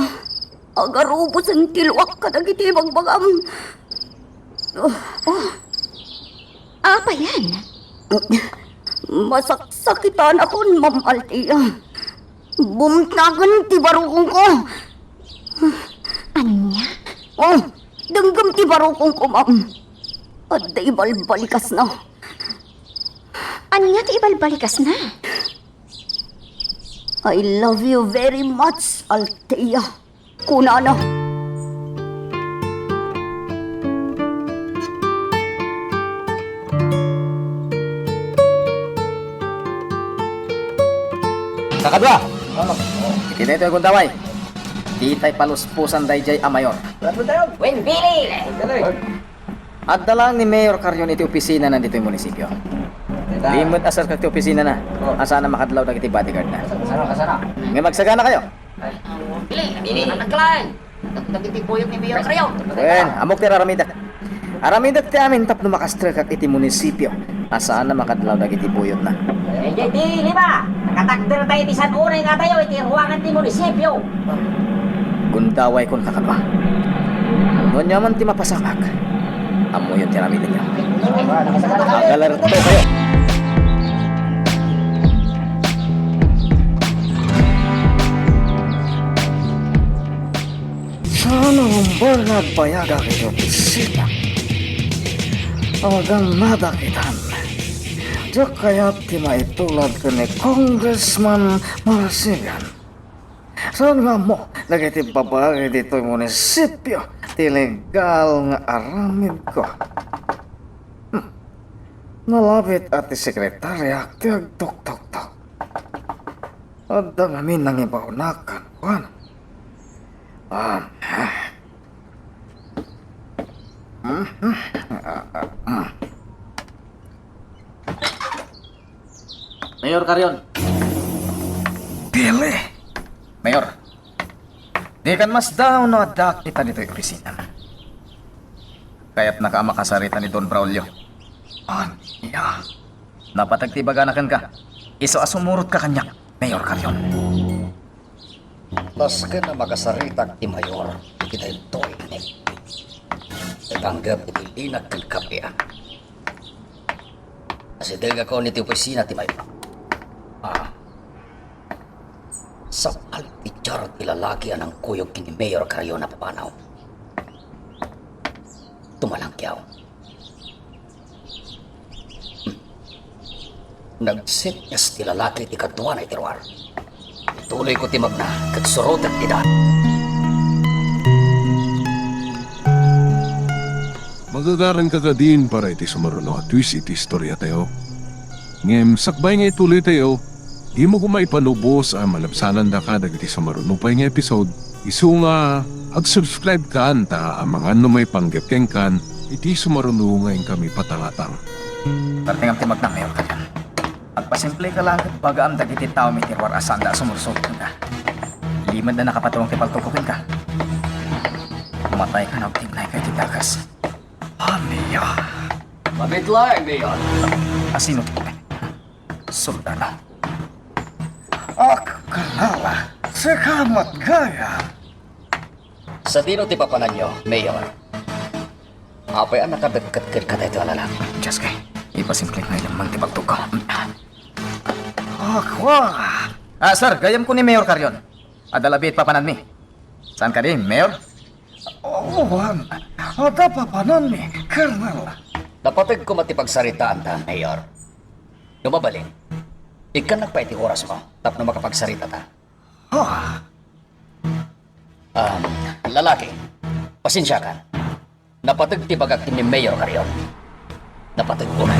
Agarubosen ti luak kadagiti bagbagam. Oh. Oh. Apayen? Masaksakitanakon, Ma'am Althea. Bumtagen ti barukongko. Ania? Oh, denggem ti barukongko, ma'am. Adda ibalbalikasna. Ania ti ibalbalikasna? "I love you very much, Althea," kunana. Kakadua! Iti daytoy gundaway, ditay paluspusan daydiay a mayor. Wen Billy! Adda laeng ni Mayor Carion iti opisinana ditoy munisipio. Limed a serkak ti opisinana, a saan a makadlaw dagiti bodyguardna. Ngem agsaganakayo. Billy, Billy, anak lang. Dagiti buyot ni Mayor Carion. Wen, ammok ti aramidek. Aramidek ti amin tapno makastrekak iti munisipio, a saan a makadlaw dagiti buyotna. Eh, di, di, lima. Nakatakder tayo iti san unay nga tayo iti ruangan ti munisipio. Gundaway kon kakabba. No ania man ti mapasamak, ammoyon ti aramidenyo. Agalarto kayo. Saan a lumbar nga agbayagak iti opisina? Awagan nada kitan. Diak kayat ti maitulad ken ni Congressman Marasigan. Saan nga ammo dagiti babae ditoy munisipio ti legal nga aramidko. Hmm. Nalabit a ti sekretariak ti agtuktoktok. Adda ngamin nangibaonak kenkuana. Ah. Hmm. Mayor Carion. Billy! Mayor, dikan masdaw no adda kita ditoy opisina. Kayatnaka a makasarita ni Don Braulio. Ania? Napateg ti ibagana kenka. Isu a sumurotka kaniak, Mayor Carion. Nasken a makasaritak ti mayor iti daytoy nga igid. Ipanggep iti linak ken kapian. Asidegakon iti opisina ti mayor. Ah. Sakbay ti diaro ti lalaki a nangkuyog ken ni Mayor Carion a papanaw. Tumalangkiaw. Hmm. Nagsenyas ti lalaki ti kaduana iti ruar. Ituloyko ti magna ket surotek ti daan. Magagaranka kadin para iti sumaruno a twist iti istoriatayo. Ngem sakbay nga ituloytayo, dimo koma ipalubos a malabsanandaka dagiti sumaruno pay nga episode. Isu nga ag-subscribe kan ta amangan no maipanggep kenkan iti sumaruno nga inkami patangatang. Partingam ti magna, Mayor Carion. Agpasimpleka laeng ket bagaam dagiti taom iti ruar a saanda a sumursuot kenka. Limed a nakapatulong ti paltogko kenka. Matayka no agtignayka iti dakes. Ania? Mabiit laeng, Mayor. Asino ti soldado? Ak, kalala, sika met gayam. Sadino ti papananyo, Mayor? Apay a nakadekket kenka daytoy a lalaki? Dios kay, ipasimplek nga ileman ti paltogko. Akwa! Ah, sir, gayyemko ni Mayor Carion. Adda labi ti papananmi. Saan kadi, Mayor? Wen, adda papananmi, Colonel. Napateg koma ti pagsaritaanta, Mayor. No mabalin, ikkannak pay ti orasmo tapno makapagsaritata. Ah. Um, lalaki, pasensiakan. Napateg ti bagak ken ni Mayor Carion. Napateg unay.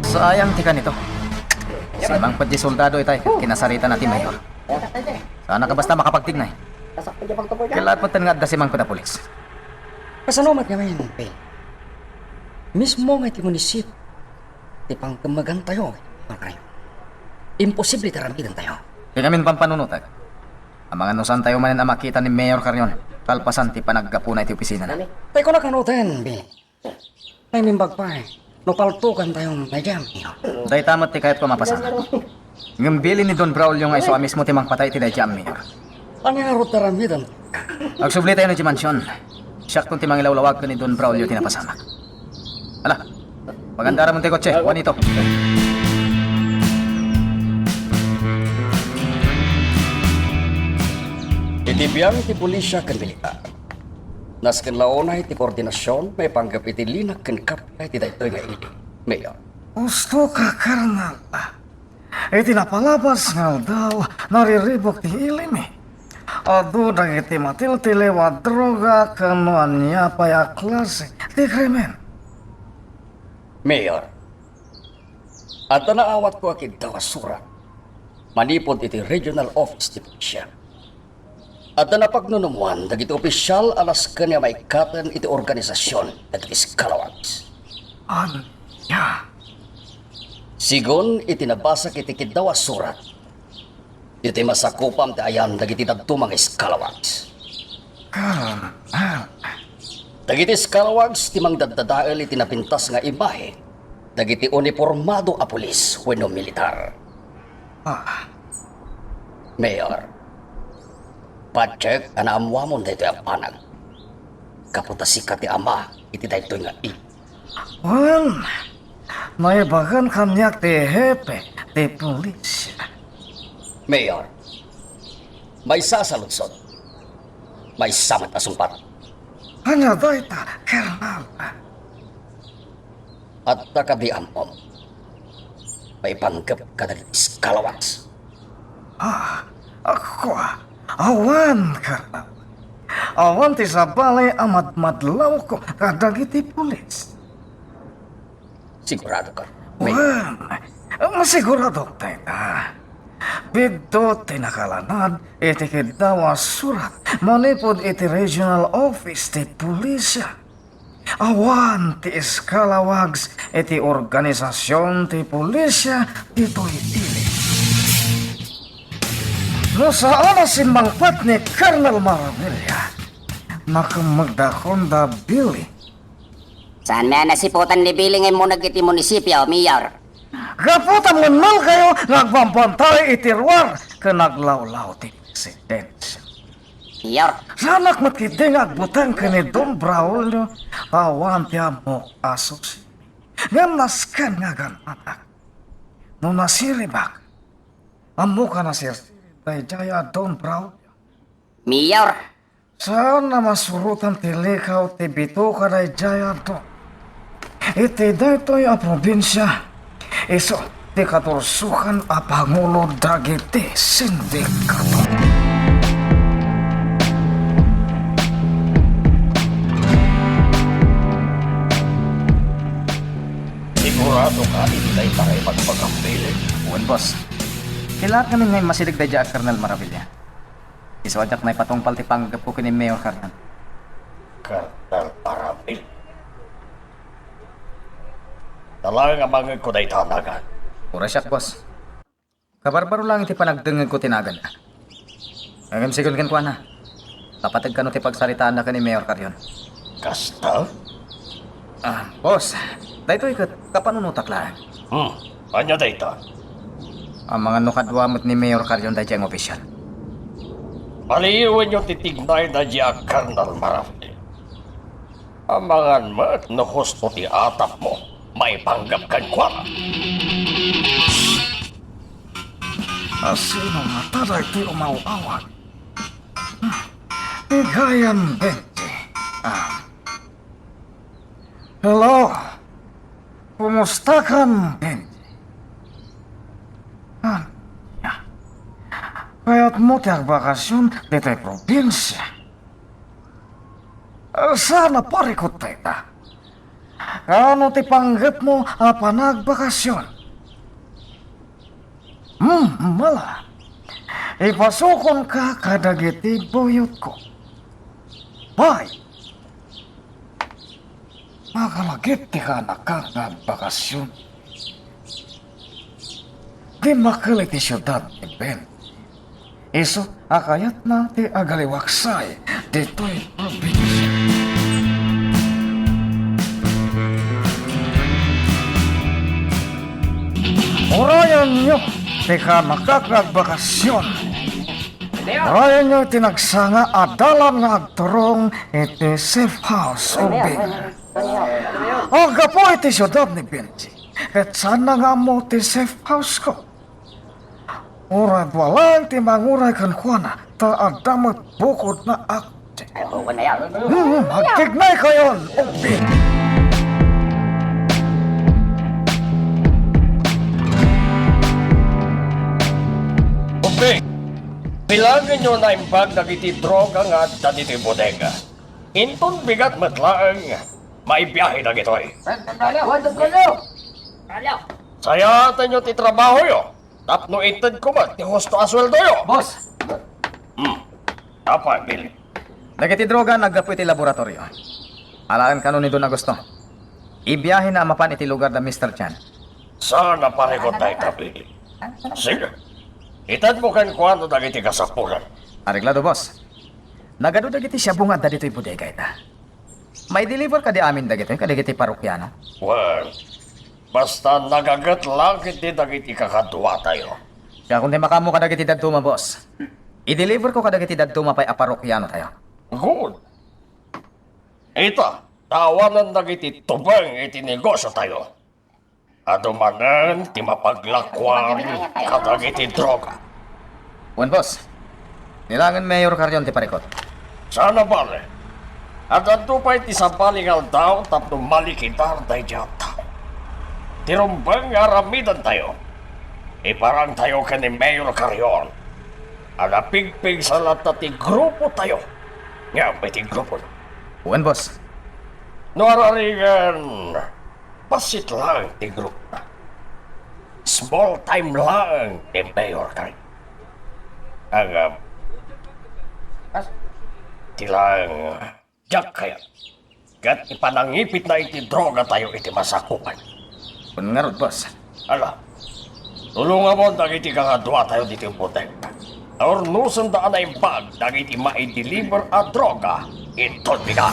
Sayang ti kanito. Simangpet ti soldado itay ket kinasaritana ti Mayor. Saan a kabasta makapagtignay. Ket laat metten nga adda simangpet a pulis. Kasano met ngamin, Pin? Mismo nga iti munisipio ti pangkemmegantayo, Mayor Carion. Imposible ti aramidentayo. Ti ngamin pampanunotek, amangan no saantayo manen a makita ni Mayor Carion kalpasan ti panaggapuna iti opisinana. Tay kunak kano ten, Pin. Naimbag pay no paltogantayo daydiay a mayor. Dayta met ti kayatko a mapasamak. Ngem bilin ni Don Braulio nga isu a mismo ti mangpatay iti daydiay a mayor. Ania ngarud ti aramiden? Agsubli tayo na ti mansion. Siakton ti mangilawlawag ken ni Don Braulio ti napasamak. Ala, pagandara mo ti kotse, Juanito. Iti biang ti pulisya ken militar, nasken la unay ti koordinasion maipanggep iti linak ken kappia iti daytoy nga ili, Mayor. Husto ka, Colonel. Iti napalabas nga aldaw, nariribuk ti ilimi. Adu dagiti matiltiliw a droga ken no ania pay a klase ti krimen. Mayor, adda naawatko a kiddaw a surat manipud iti regional office ti pulisya. Adda napagnunumoan dagiti opisial a nasken nga maikkaten iti organisasion dagiti Scalawags. Ania? Sigun iti nabasak iti kiddaw a surat, ditoy masakupam ti ayan dagiti dadduma nga Scalawags. Colonel. Dagiti Scalawags ti mangdaddadael iti napintas nga imahe dagiti unipormado a pulis wenno militar. Ah. Mayor, patiek a naammuamon daytoy a banag. Gapu ta sika ti ama iti daytoy nga ili. Wen, naibagan kaniak ti hepe ti pulisya. Mayor, maysa a saludsod. Maysa met a sungbat. Ania dayta, Colonel? Adda kadi ammom maipanggep kadagiti Scalawags? Ah, ako, awan, Colonel. Awan ti sabali a madmadlawko kadagiti pulis. Sigurado ka, Mayor? Wen, masiguradok dayta. Biddut ti nakalanad iti kiddaw a surat manipud iti regional office ti pulisya. Awan ti Scalawags iti organisasion ti pulisya ditoy ili. No saan a simmangpet ni Colonel Maravilla, nakemmegdakon da Billy. Saanmi a nasiputan ni Billy nga immuneg iti munisipio, Mayor? Gapu ta munnalkayo nga agbambantay iti ruar ken aglawlaw ti presidensya. Mayor. Saanak met ketdi nga agbuteng ken ni Don Braulio, awan ti ammok a susi. Ngem nasken nga agan-anak. No nasiribak, ammoka a nasirsirib daydiay a Don Braulio? Mayor. Saan a masurotan ti likaw ti bitoka daydiay a Don. Iti daytoy a probinsia, isu ti kadursokan a pangulo dagiti sindikato. Sigurado ka iti dayta nga ibagbagam, Billy? Wen, boss. Kailangan nga immasideg daydiay a Colonel Maravilla. Isu a diak maipatungpal ti panggepko ken ni Mayor Carrion. Colonel Maravilla? Talaga nga mangngegko dayta a nagan. Uray siak, boss. Kabarbaro lang iti panagdengngegko ti naganna. Ngem sigun kenkuana, napateg kano ti pagsaritaanna ken ni Mayor Carrion. Kasta? Ah, boss, daytoy ket kapanunotak laeng. Hmm, ania dayta? Amangan no kadua met ni Mayor Carrion daydiay nga opisyal. Paliiwenyo ti tignay daydiay a Colonel Maravilla. Amangan met no husto ti atapmo maipanggep kenkuana. A, sino ngata daytoy umaw-awag? Hmm. Ti gayam, Benji. Ah. Hello. Kumustakan, Benji? Ah, ya. Kayatmo ti agbakasyon ditoy probinsia? Ah, saan a parikut dayta? Ano ti panggepmo a panagbakasyon? Hmm, mala. Ipasukonka kadagiti buyotko. Bye. Makalagip ti kaanakak nga agbakasyon. Dimmakkel iti siudad ti Ben. Isu a kayatna ti agaliwaksay ditoy probinsia. Urayenyo ti kaanakak nga agbakasyon. Rayenyo iti nagsanga a dalan nga agturong iti safe house, Ubbing. Aggapu iti siudad ni Benji, ket saanna nga ammo ti safe house ko. Uray dua laeng ti manguray kenkuana, ta adda met bukodna a kotse. Hmm, agtignaykayon, Ubbing. Ubbing, bilangenyo naimbag dagiti droga nga adda ditoy bodega. Inton bigat met laeng, maibiahe dagitoy. Sayatenyo ti trabahoyo. Tapno itedko met ti husto a sueldoyo. Boss! Hmm. Apay, Billy? Dagiti droga naggapu iti laboratorio. Alaen kano ni Don Augusto. Ibiahena a mapan iti lugar da Mister Chan. Saan a parikot dayta, Billy? Sige. Itedmo kenkuana dagiti kasapulan. Areglado, boss. Nagadu dagiti shabu nga adda ditoy bodega ita. Maideliver kadi amin dagitoy kadagiti parokiano? Well, basta nagaget la ketdi dagiti kakaduatayo. Siakon ti makaammo kadagiti dadduma, boss. Ideliver ko kadagiti dadduma pay a parokiano tayo. Good. Ita, ta awanen dagiti tubeng iti negosio tayo. Adu manen ti mapaglakuan kadagiti droga. Wen, boss. Nilangen Mayor Carrion ti parikot. Saan a bale. Addanto pay ti sabali nga aldaw tapno malikidar daydiay a tao. Ti rumbeng nga aramidantayo, iparangtayo ken ni Mayor Carrion a napigpigsa latta ti grupotayo. Ngem iti grupo. Wen, boss. No ararigan, bassit laeng ti grupona. Small time laeng ti Mayor Carrion. Ngem, ti laeng diak kayat ket ipanangipitna iti drogatayo iti masakupan. Wen ngarud, boss. Ala, tulongamon dagiti kakaduatayo ditoy bodega. Urnosenda a naimbag dagiti maideliver a droga inton bigat.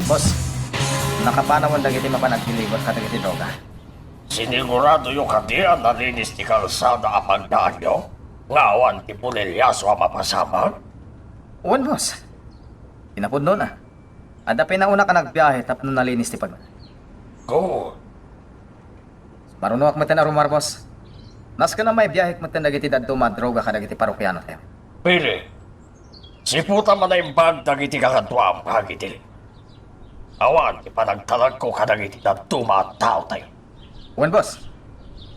Boss, nakapanawen dagiti mapan agdeliver kadagiti droga. Siniguradoyo kadi a nalinis ti kalsada a pagdaanyo nga awan ti bulilyaso a mapasamak? Wen, boss. Ti napudnona, adda pinaunak a nagbiahe tapno nalinis ti pag- Good. Marunoak metten a rumar, boss. Nasken a maibiahek metten dagiti dadduma a droga kadagiti parokianotayo. Pili, siputam a naimbag dagiti kakaduam nga agidil. Awan ti panagtalagko kadagiti dadduma a taotayo. Wen, boss.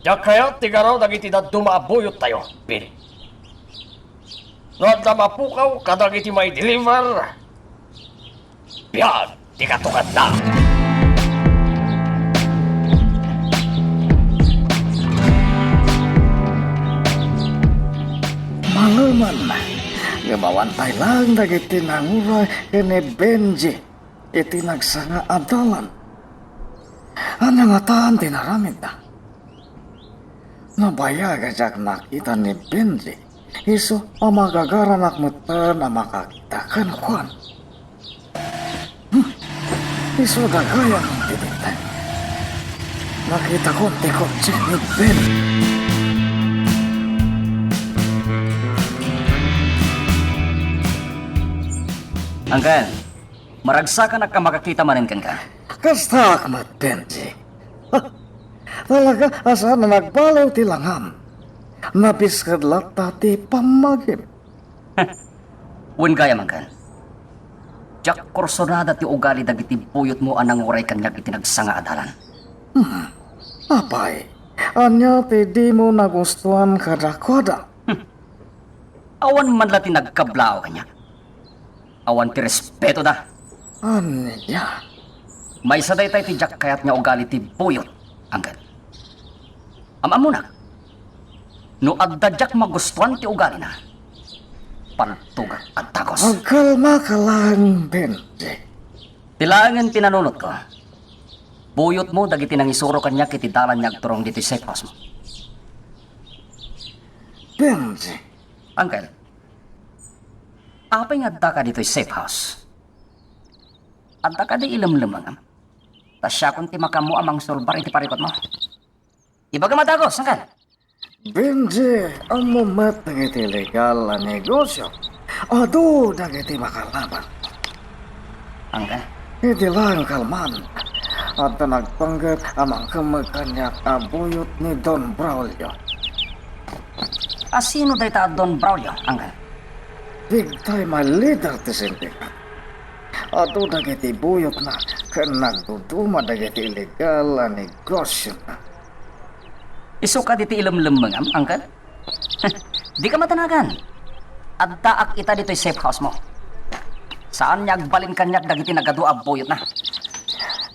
Diak kayat ti garaw dagiti dadduma a buyottayo, Pili. No adda mapukaw kadagiti maideliver, biag ti katukadna. Malemen, ngem awan pay laeng dagiti nanguray ken ni Benji iti nagsanga a dalan. Ania ngatan ti naramidda? Nabayag a diak nakita ni Benji, isu a magagaranak metten a makakita kenkuana. Hmm, isuda gayam ti dintay. Nakitakon ti kotse ni Ben. Uncle, maragsakanak a makakita manen kenka. Kastaak met, Benji. Talaga a saan a nagbaliw ti langam. Nabisked latta ti pammagim. Wen gayam, Uncle. Diak kursunada ti ugali dagiti buyotmo a nanguray kaniak iti nagsanga a dalan. Hmm. Apay, ania ti dimo nagustuan kadakuada? Hmm. Awan man la ti nagkablaaw kaniak. Awan ti respetoda. Ania? Maysa dayta iti diak kayat nga ugali ti buyot, Uncle. Am-ammonak, no adda diak magustuan ti ugalina, paltogak a tagos. Agkalmaka laeng, Benji. Ti laengen ti nanunotko, buyotmo dagiti nangisuro kaniak iti dalan nga agturong ditoy safe house-mo. Benji. Uncle, apay nga addaka ditoy safe house? Adda kadi ilemlemengem? Ta siakon ti makaammo a mangsulbar iti parikutmo. Ibagam a dagus, angkan. Benji, ammo met dagiti illegal a negosio. Adu dagiti makalaban. Angkan. Iti laeng kalman, adda nagpanggep a mangkemmeg kaniak a buyot ni Don Braulio. A sino dayta a Don Braulio, angkan? Big time a leader ti sindikat. Adu dagiti buyotna ken nagduduma dagiti illegal a negosiona. Isu kadi ti ilemlemmengam, angkan? Dika matanagan. Addaak ita ditoy safe house mo. Saan nga agbalin kaniak dagiti nagadu a buyotna.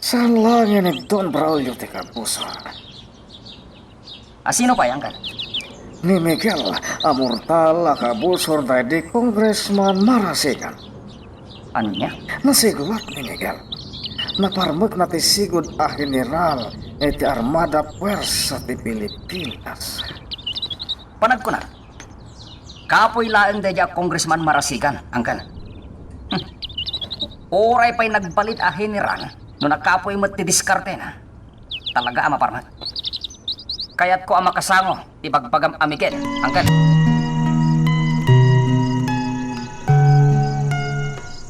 Saan laeng ni Don Braulio ti kabusor. A sino pay, angkan? Ni Miguel a mortal a kabusor daydi Congressman Marasigan. Ania? Nasigulat ni Miguel. Naparmekna ti sigud a general iti Armada Puersa ti Pilipinas. Panagkuna, kapuy laeng daydi a Congressman Marasigan, angkan. Hmm. Uray pay nagbalin a general, no nakapuy met ti diskartena, talaga a maparmek. Kayatko a makasango ti bagbagam a Miguel, angkan.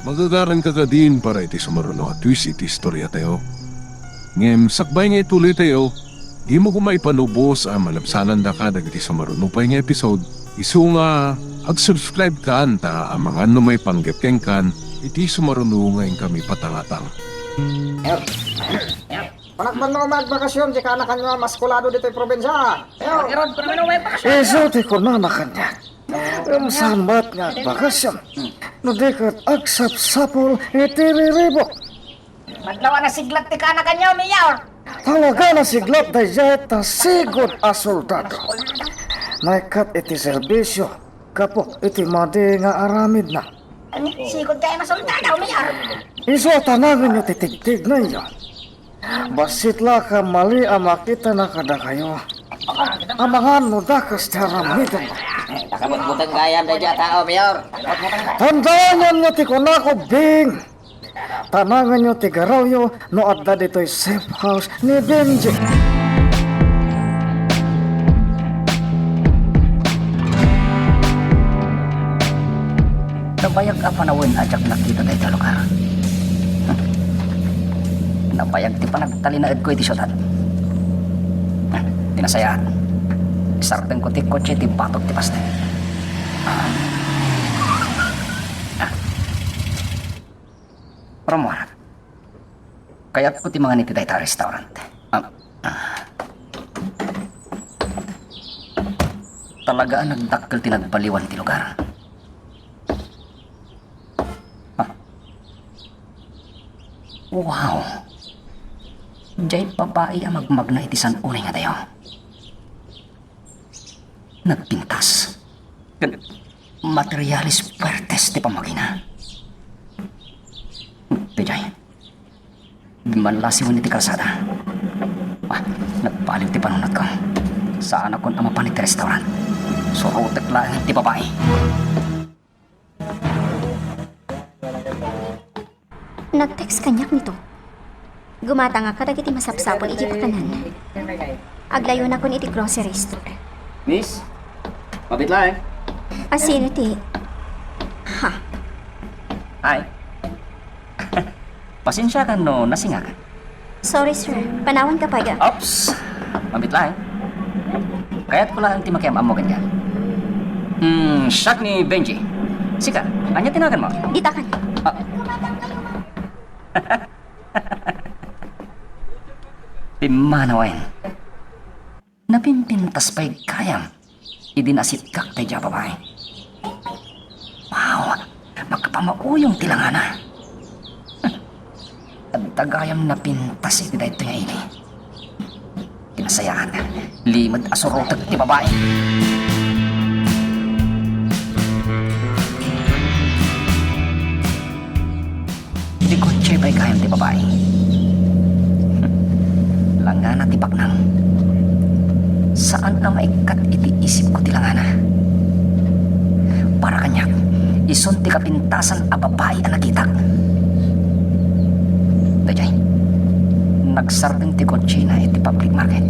Magagaranka kadin para iti sumaruno a twist iti istoriatayo. Ngem sakbay nga ituloytayo, dimo koma ipanubos a malabsanandaka dagiti sumaruno pay nga episode. Isu nga ag-subscribe kan ta amangan no maipanggep kenkan iti sumaruno nga inkami patangatang. Panagbanno nga magbakasyon, di ka na kanya maskulado ditoy probinsya. Isu ti kunana kaniak. Ngem saan met nga agbakasyon no di ket agsapsapul iti riribuk. Madlaw a nasiglat ti kana kaniak, Mayor. Talaga nasiglat daydiay ta sigud a soldado. Naikkat iti serbisio gapu iti madi nga aramidna. Sigud kaya nga soldado, Mayor. Isu a tanangenyo ti tigtignayyo. Bassit la ket mali a makitana kadakayo. Amangan no dakes ti aramiden. Nakabutbuteng gayam daydiay a tao, Mayor. Tandaanyo ti kunako, Bing. Tanangenyo ti garawyo no adda ditoy safe house ni Benji. Nabayag a panawen a diak nakita dayta lugar. Nabayag ti panagtalinaedko iti siudad. Ti nasayaat, isardengko ti kotse iti batok ti paste. Rammuar. Kayatko ti mangan iti dayta a restaurant. Ah, ah. Talaga a nagdakkel ti nagbaliwan ti lugar. Ah. Wow! Diay babai a magmagna iti san-unay nga dayo. Nagpintas. Ken materiales puertes ti pammagina. Daydiay. Dimmanlasiwen iti kalsada. Ah, nagbaliw ti panunotko. Saanakon a mapan iti restaurant. Surotek laeng ti babai. Nag-text kaniak nito. Gumatangak kadagiti masapsapul iti pakanan. Aglayonakon iti grocery store. Miss, mabit laeng. A sino ti? Ha? Ay. Pasensiakan no nasingak. Sorry, sir. Panawanka pay. Oops! Mabit laeng. Kayatko laeng ti makiam-ammo kenka. Hmm, siak ni Benji. Sika, ania ti naganmo? Ditakan. Ah. Pimmanawen. Napimpintas pay gayam idi nasitkak daydiay a babai. Wow, makapamauyong ti langana. Adda gayam napintas iti daytoy nga ili. Ti nasayaat, limed a surotek ti babai. Iti kotse pay gayam ti babai. Langana ti paknang. Saan a maikkat iti isipko ti langana. Para kaniak, isun ti kapintasan a babai a nakitak. Daydiay, nagsardeng ti kotsena iti public market.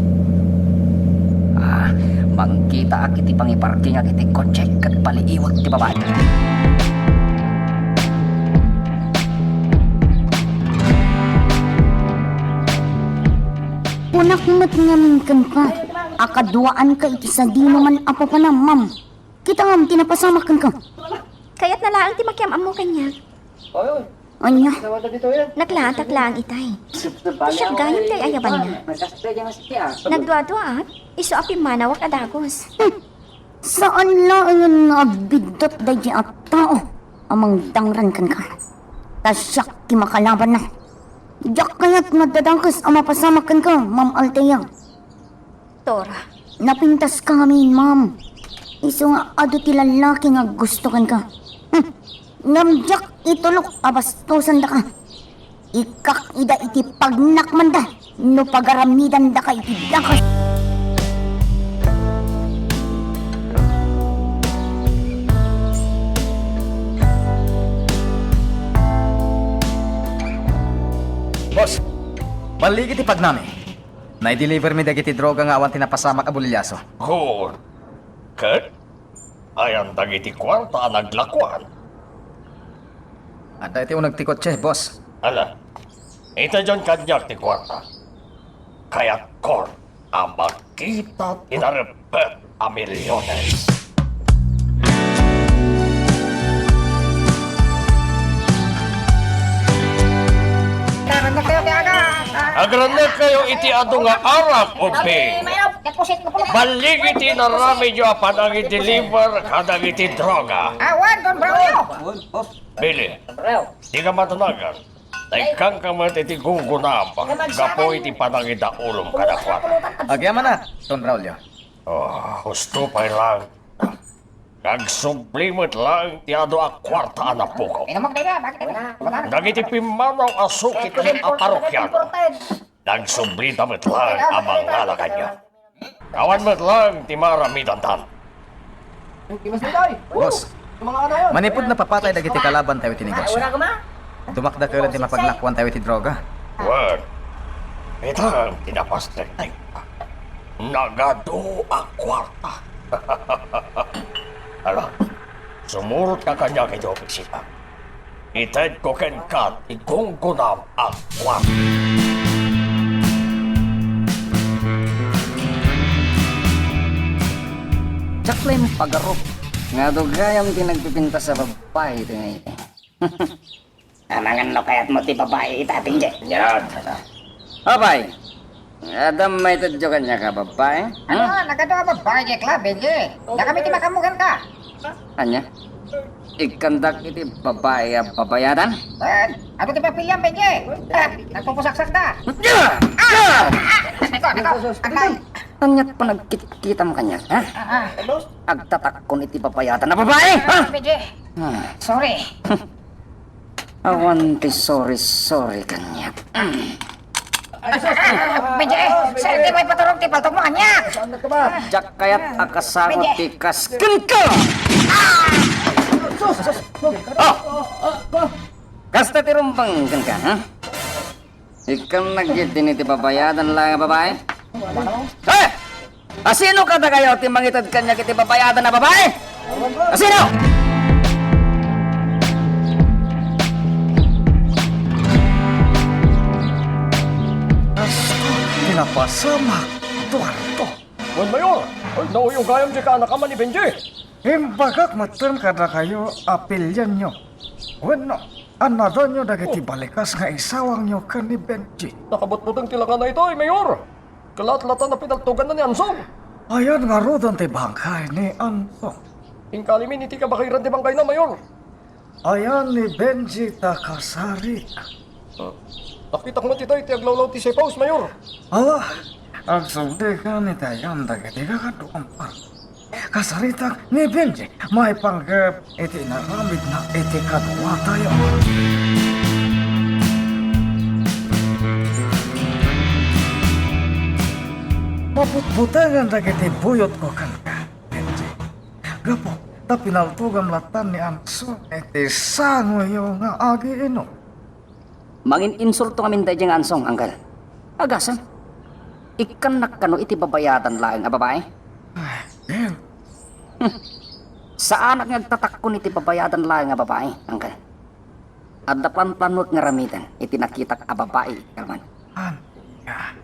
Mangkitaak iti pangiparkingak iti kotse ket paliiwek ti babai. Kunak met ngamin kenka, a kaduaanka iti sadinoman a papanam, ma'am. Kita ngem ti napasamak kenka. Kayatna laeng ti makiam-ammo kaniak. Ania? Naklaantak laeng itay. Ti siak gayam ti ay-ayabanna. Nagduaduaak, isu a pimmanawak a dagus. Hmm. Saan laengen nga agbiddut daydi a tao a mangdangran kenka. Ta siak ti makalabanna. Diak kayat nga addadakes a mapasamak kenka, Ma'am Althea. Tora. Napintaska ngamin, ma'am. Isu nga adu ti lallaki nga gusto kenka. Hmm. Ngem diak itulok a bastosandaka. Ikkak ida iti pagnakmanda no pagaramidandaka iti dakes. Boss, balligi ti pagnami. Nai-deliver mi dagiti droga nga awan ti napasamak a bolilyaso. Good. Ket ayan dagiti kuarta a naglakuan? Adda iti uneg ti kotse, boss. Ala, itedyon kaniak ti kuarta. Kayatkon a makita ti narebbet a milyones. Agrennek kayo iti adu nga arak, ubing. Balligi ti inaramidyo a panangi-deliver kadagiti droga. Awan, Don Braulio. Billy, dika matanagan. Taykanka met iti gunggunam gapu iti panangidaulom kadakuada. Agyamanak, Don Braulio. Oh, husto pay lang. Nagsubli met lang ti adu a kuarta a napukaw. Dagiti pimmanaw a sukit a parokiano, nagsublida met lang a mangala kaniak. Awan met lang ti maaramidandan. Boss, manipud napapatay dagiti kalabantayo iti negosio, dumakdakelen ti mapaglakuantayo iti droga. Wen, itam ti napasteg tayo. Nagadu a kuarta. Ala, sumurotka kaniak iti opisina. Itedko kenka ti gunggunam a kuarta. Diak la impagarup nga adu gayam ti nagpipintas a babbai iti ngayon. Amangan no kayatmo ti babai ita, Benji. Yan. Apay, adda maitedyo kaniak a babbai? Ano, hmm? Nagadu a babbai, Jekla, Benji. Dakami ti makamugan ka. Ania? Ikkandak iti babai a babayadan? Eh, adu ti papiliam, Benji. Eh, nagpupusaksak da. Ah! Ah! Nako, nako. Agmay. Aniat panagkitkitam kaniak, ha? Ah, ah. Agtatakkon iti babayadan a babai, ha? Ah, Benji. Ah. Sorry. Awan ti sorry-sorry kaniak. Benji, saan ti maipaturog ti paltogmo kaniak? Diak kayat a kasaro ti kas kenka! Oh! Kasta ti rumbeng kenka, ha? Ikkan nagitini ti babayadan laeng a babai? Eh! Asino kadakayo ti mangited kaniak iti babayadan a babai? Asino? Asko, ti napasamak, Duarto. Wen, Mayor, ay, nauyo gayam ti kaanakam a ni Benji. Imbagak metten kadakayo a pilienyo. Wenno, annadanyo dagiti balikas nga isawangyo ken ni Benji. Nakabutbuteng ti langana itoy, Mayor. Kalatlatan a pinaltoganna ni Ansong. Ayan ngaruden ti bangkay ni Ansong. Inkalimin iti kabakiran ti bangkayna, Mayor. Ayan ni Benji ta kasari. Ah, nakitak met itay ti aglawlaw ti safe house, Mayor. Ala, agsubli ken iti ayan dagiti kakaduam. Kasaritak ni Benji maipanggep iti inaramidna iti kaduatayo. Mabutbutangan dagiti buyotko kenka, Benji. Gapu ta pinaltogam latta ni Ansong iti sangoyo nga agiinom. Mangin-insulto ngamin daydiay nga Ansong, Angkel. Agasem. Ikkannak kano iti babayadan laeng a babai? Hmm. Saanak nga agtatakkon iti babayadan laeng a babai, Uncle. Adda planplanuek nga aramiden iti nakitak a babai iti kalman. Ania?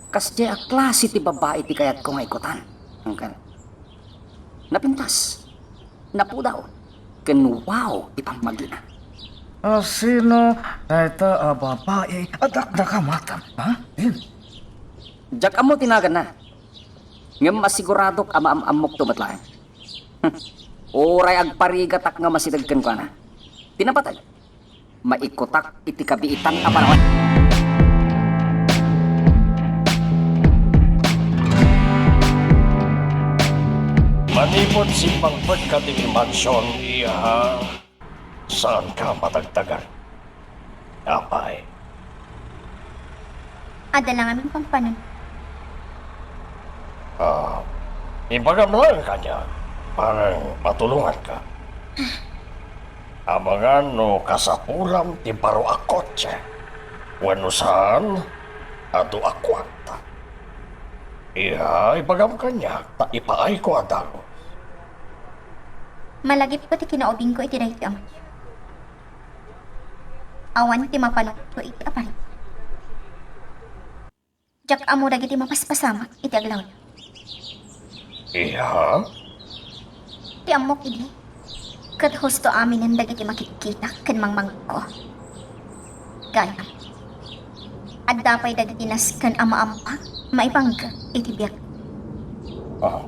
Kasdiay a klase ti babai ti kayatko nga ikutan, Uncle. Napintas, napudaw, ken wow ti pammagina. A sino dayta a babai a dakdakamatam, ha? Hmm? Diak ammo ti naganna. Ngem masiguradok a maam-ammokto met laeng. Hmm. Uray agparigatak nga masideg kenkuana. Ti napateg, maikutak iti kabiitan a panawen. Manipud simmangpetka ti mansion, iha, saanka madagdagan. Apay? Adda la ngamin pampanon. Ah, ibagam laeng kaniak, para matulonganka. Amangan no kasapulam ti baro a kotse, wenno saan, adu a kuarta. Iha, ibagam kaniak, ta ipaayko a dagus. Malagipko ti kinaubingko iti daytoy a mansion. Awan ti mapanunotko iti aparisyo. Diak ammo dagiti mapaspasamak iti aglawlaw. Iha? Ti ammok idi, ket husto aminen dagiti makitkitak ken mangmangko. Gayam, adda pay dagiti nasken a maampak maipanggep iti biag. Ah,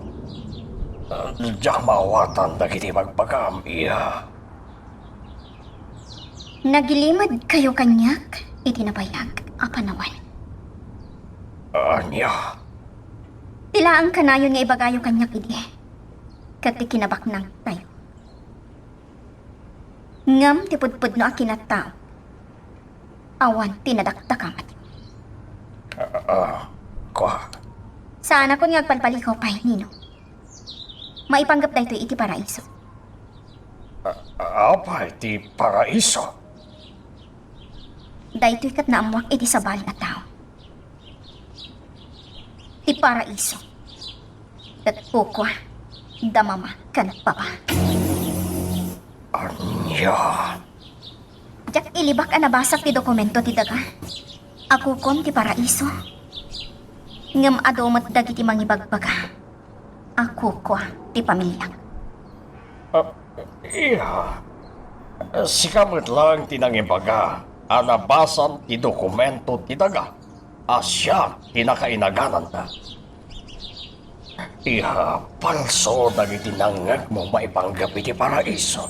diak maawatan dagiti bagbagam, iha. Nagilimedkayo kaniak iti nabayag a panawen. Ania? Ti laeng kanayon nga ibagayo kaniak idi, ket ti kinabaknangtayo. Ngem ti pudpudno a kinatao, awan ti nadakdakamatyo. Ah, ah, kua. Saanakon nga agpalpalikaw pay, Nino. Maipanggep daytoy iti paraiso. A-, apay ti paraiso? Daytoy ket naammoak iti sabali a tao. Ti paraiso ket kukua, da mama ken papa. Ania? Diak ilibak a nabasak ti dokumento ti daga a kukuam ti paraiso. Ngem adu met dagiti mangibagbaga a kukua ti pamiliak. Ah, iha, sika met laeng ti nangibaga a nabasam ti dokumento ti daga a siak ti nakainagananda. Iha, palso dagiti nangngegmo maipanggep iti paraiso.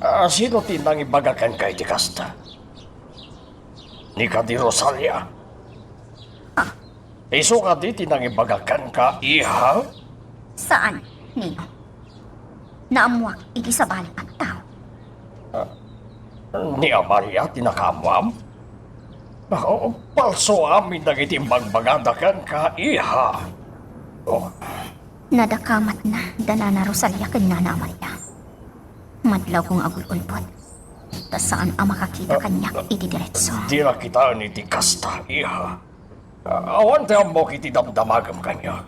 Ah, sino ti nangibaga kenka iti kasta? Ni kadi Rosalia? Ah. Isu kadi ti nangibaga kenka, iha? Saan, Nino. Naammoak iti sabali a tao. Ah, ni Amalia ti nakaammoam? Ah, palso amin dagiti imbagbagada kenka, iha. Oh. Nadakamatna da Nana Rosalia ken Nana Amalia. Madlawko nga agul-ulbod, ta saan a makakita kaniak iti diretso. Dira kitaen iti kasta, iha. Awan ti ammok iti damdamagem kaniak.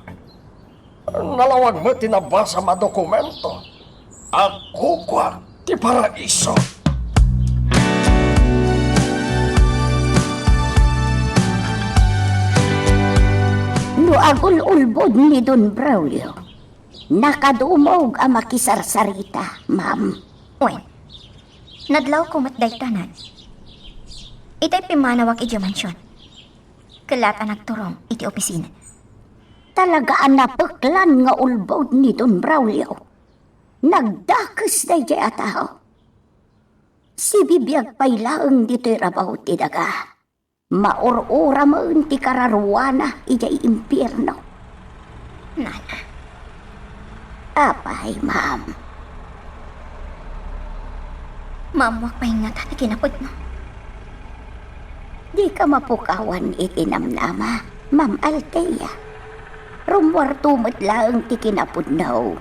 Nalawag met ti nabasam a dokumento a kukua ti paraiso. No agul-ulbod ni Don Braulio, nakadumog a makisarsarita, ma'am. Wen, nadlawko met dayta, Nan. Itay pimmanawak idiay mansion. Kellaat a nagturong iti opisina. Talaga a napeklan nga ulbod ni Don Braulio. Nagdakes daydiay a tao. Sibibiag pay laeng ditoy rabaw ti daga. Maur-uramen ti kararuana idiay impierno. Nana. Apay, ma'am? Maammoak pay ngata ti kinapudno. Dika mapukawan iti namnama, Ma'am Althea. Rummuarto met laeng ti kinapudno,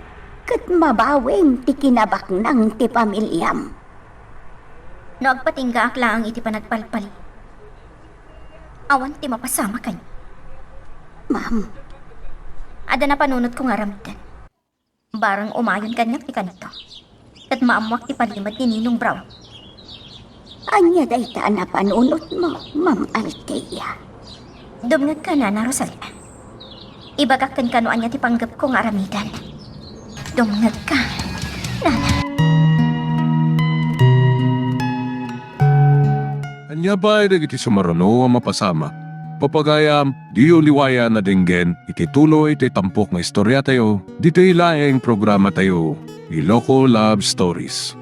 ket mabaweng ti kinabaknang ti pamiliam. No agpatinggaak laeng iti panagpalpali, awan ti mapasamak kaniak. Ma'am. Adda napanunotko nga aramiden. Bareng umayon kaniak ti kanito. Ket maammoak ti palimed ni Ninong Brown. Ania dayta a napanunotmo, Ma'am Althea? Dumngegka, Nana Rosalia. Ibagak kenka no ania ti panggepko nga aramiden. Dumngegka, Nana. Ania pay dagiti sumaruno a mapasamak? Papagayam, diyo liwayan a denggen iti tuloy ti tampok nga istoriatayo, ditoy laeng programatayo, Iloko Love Stories.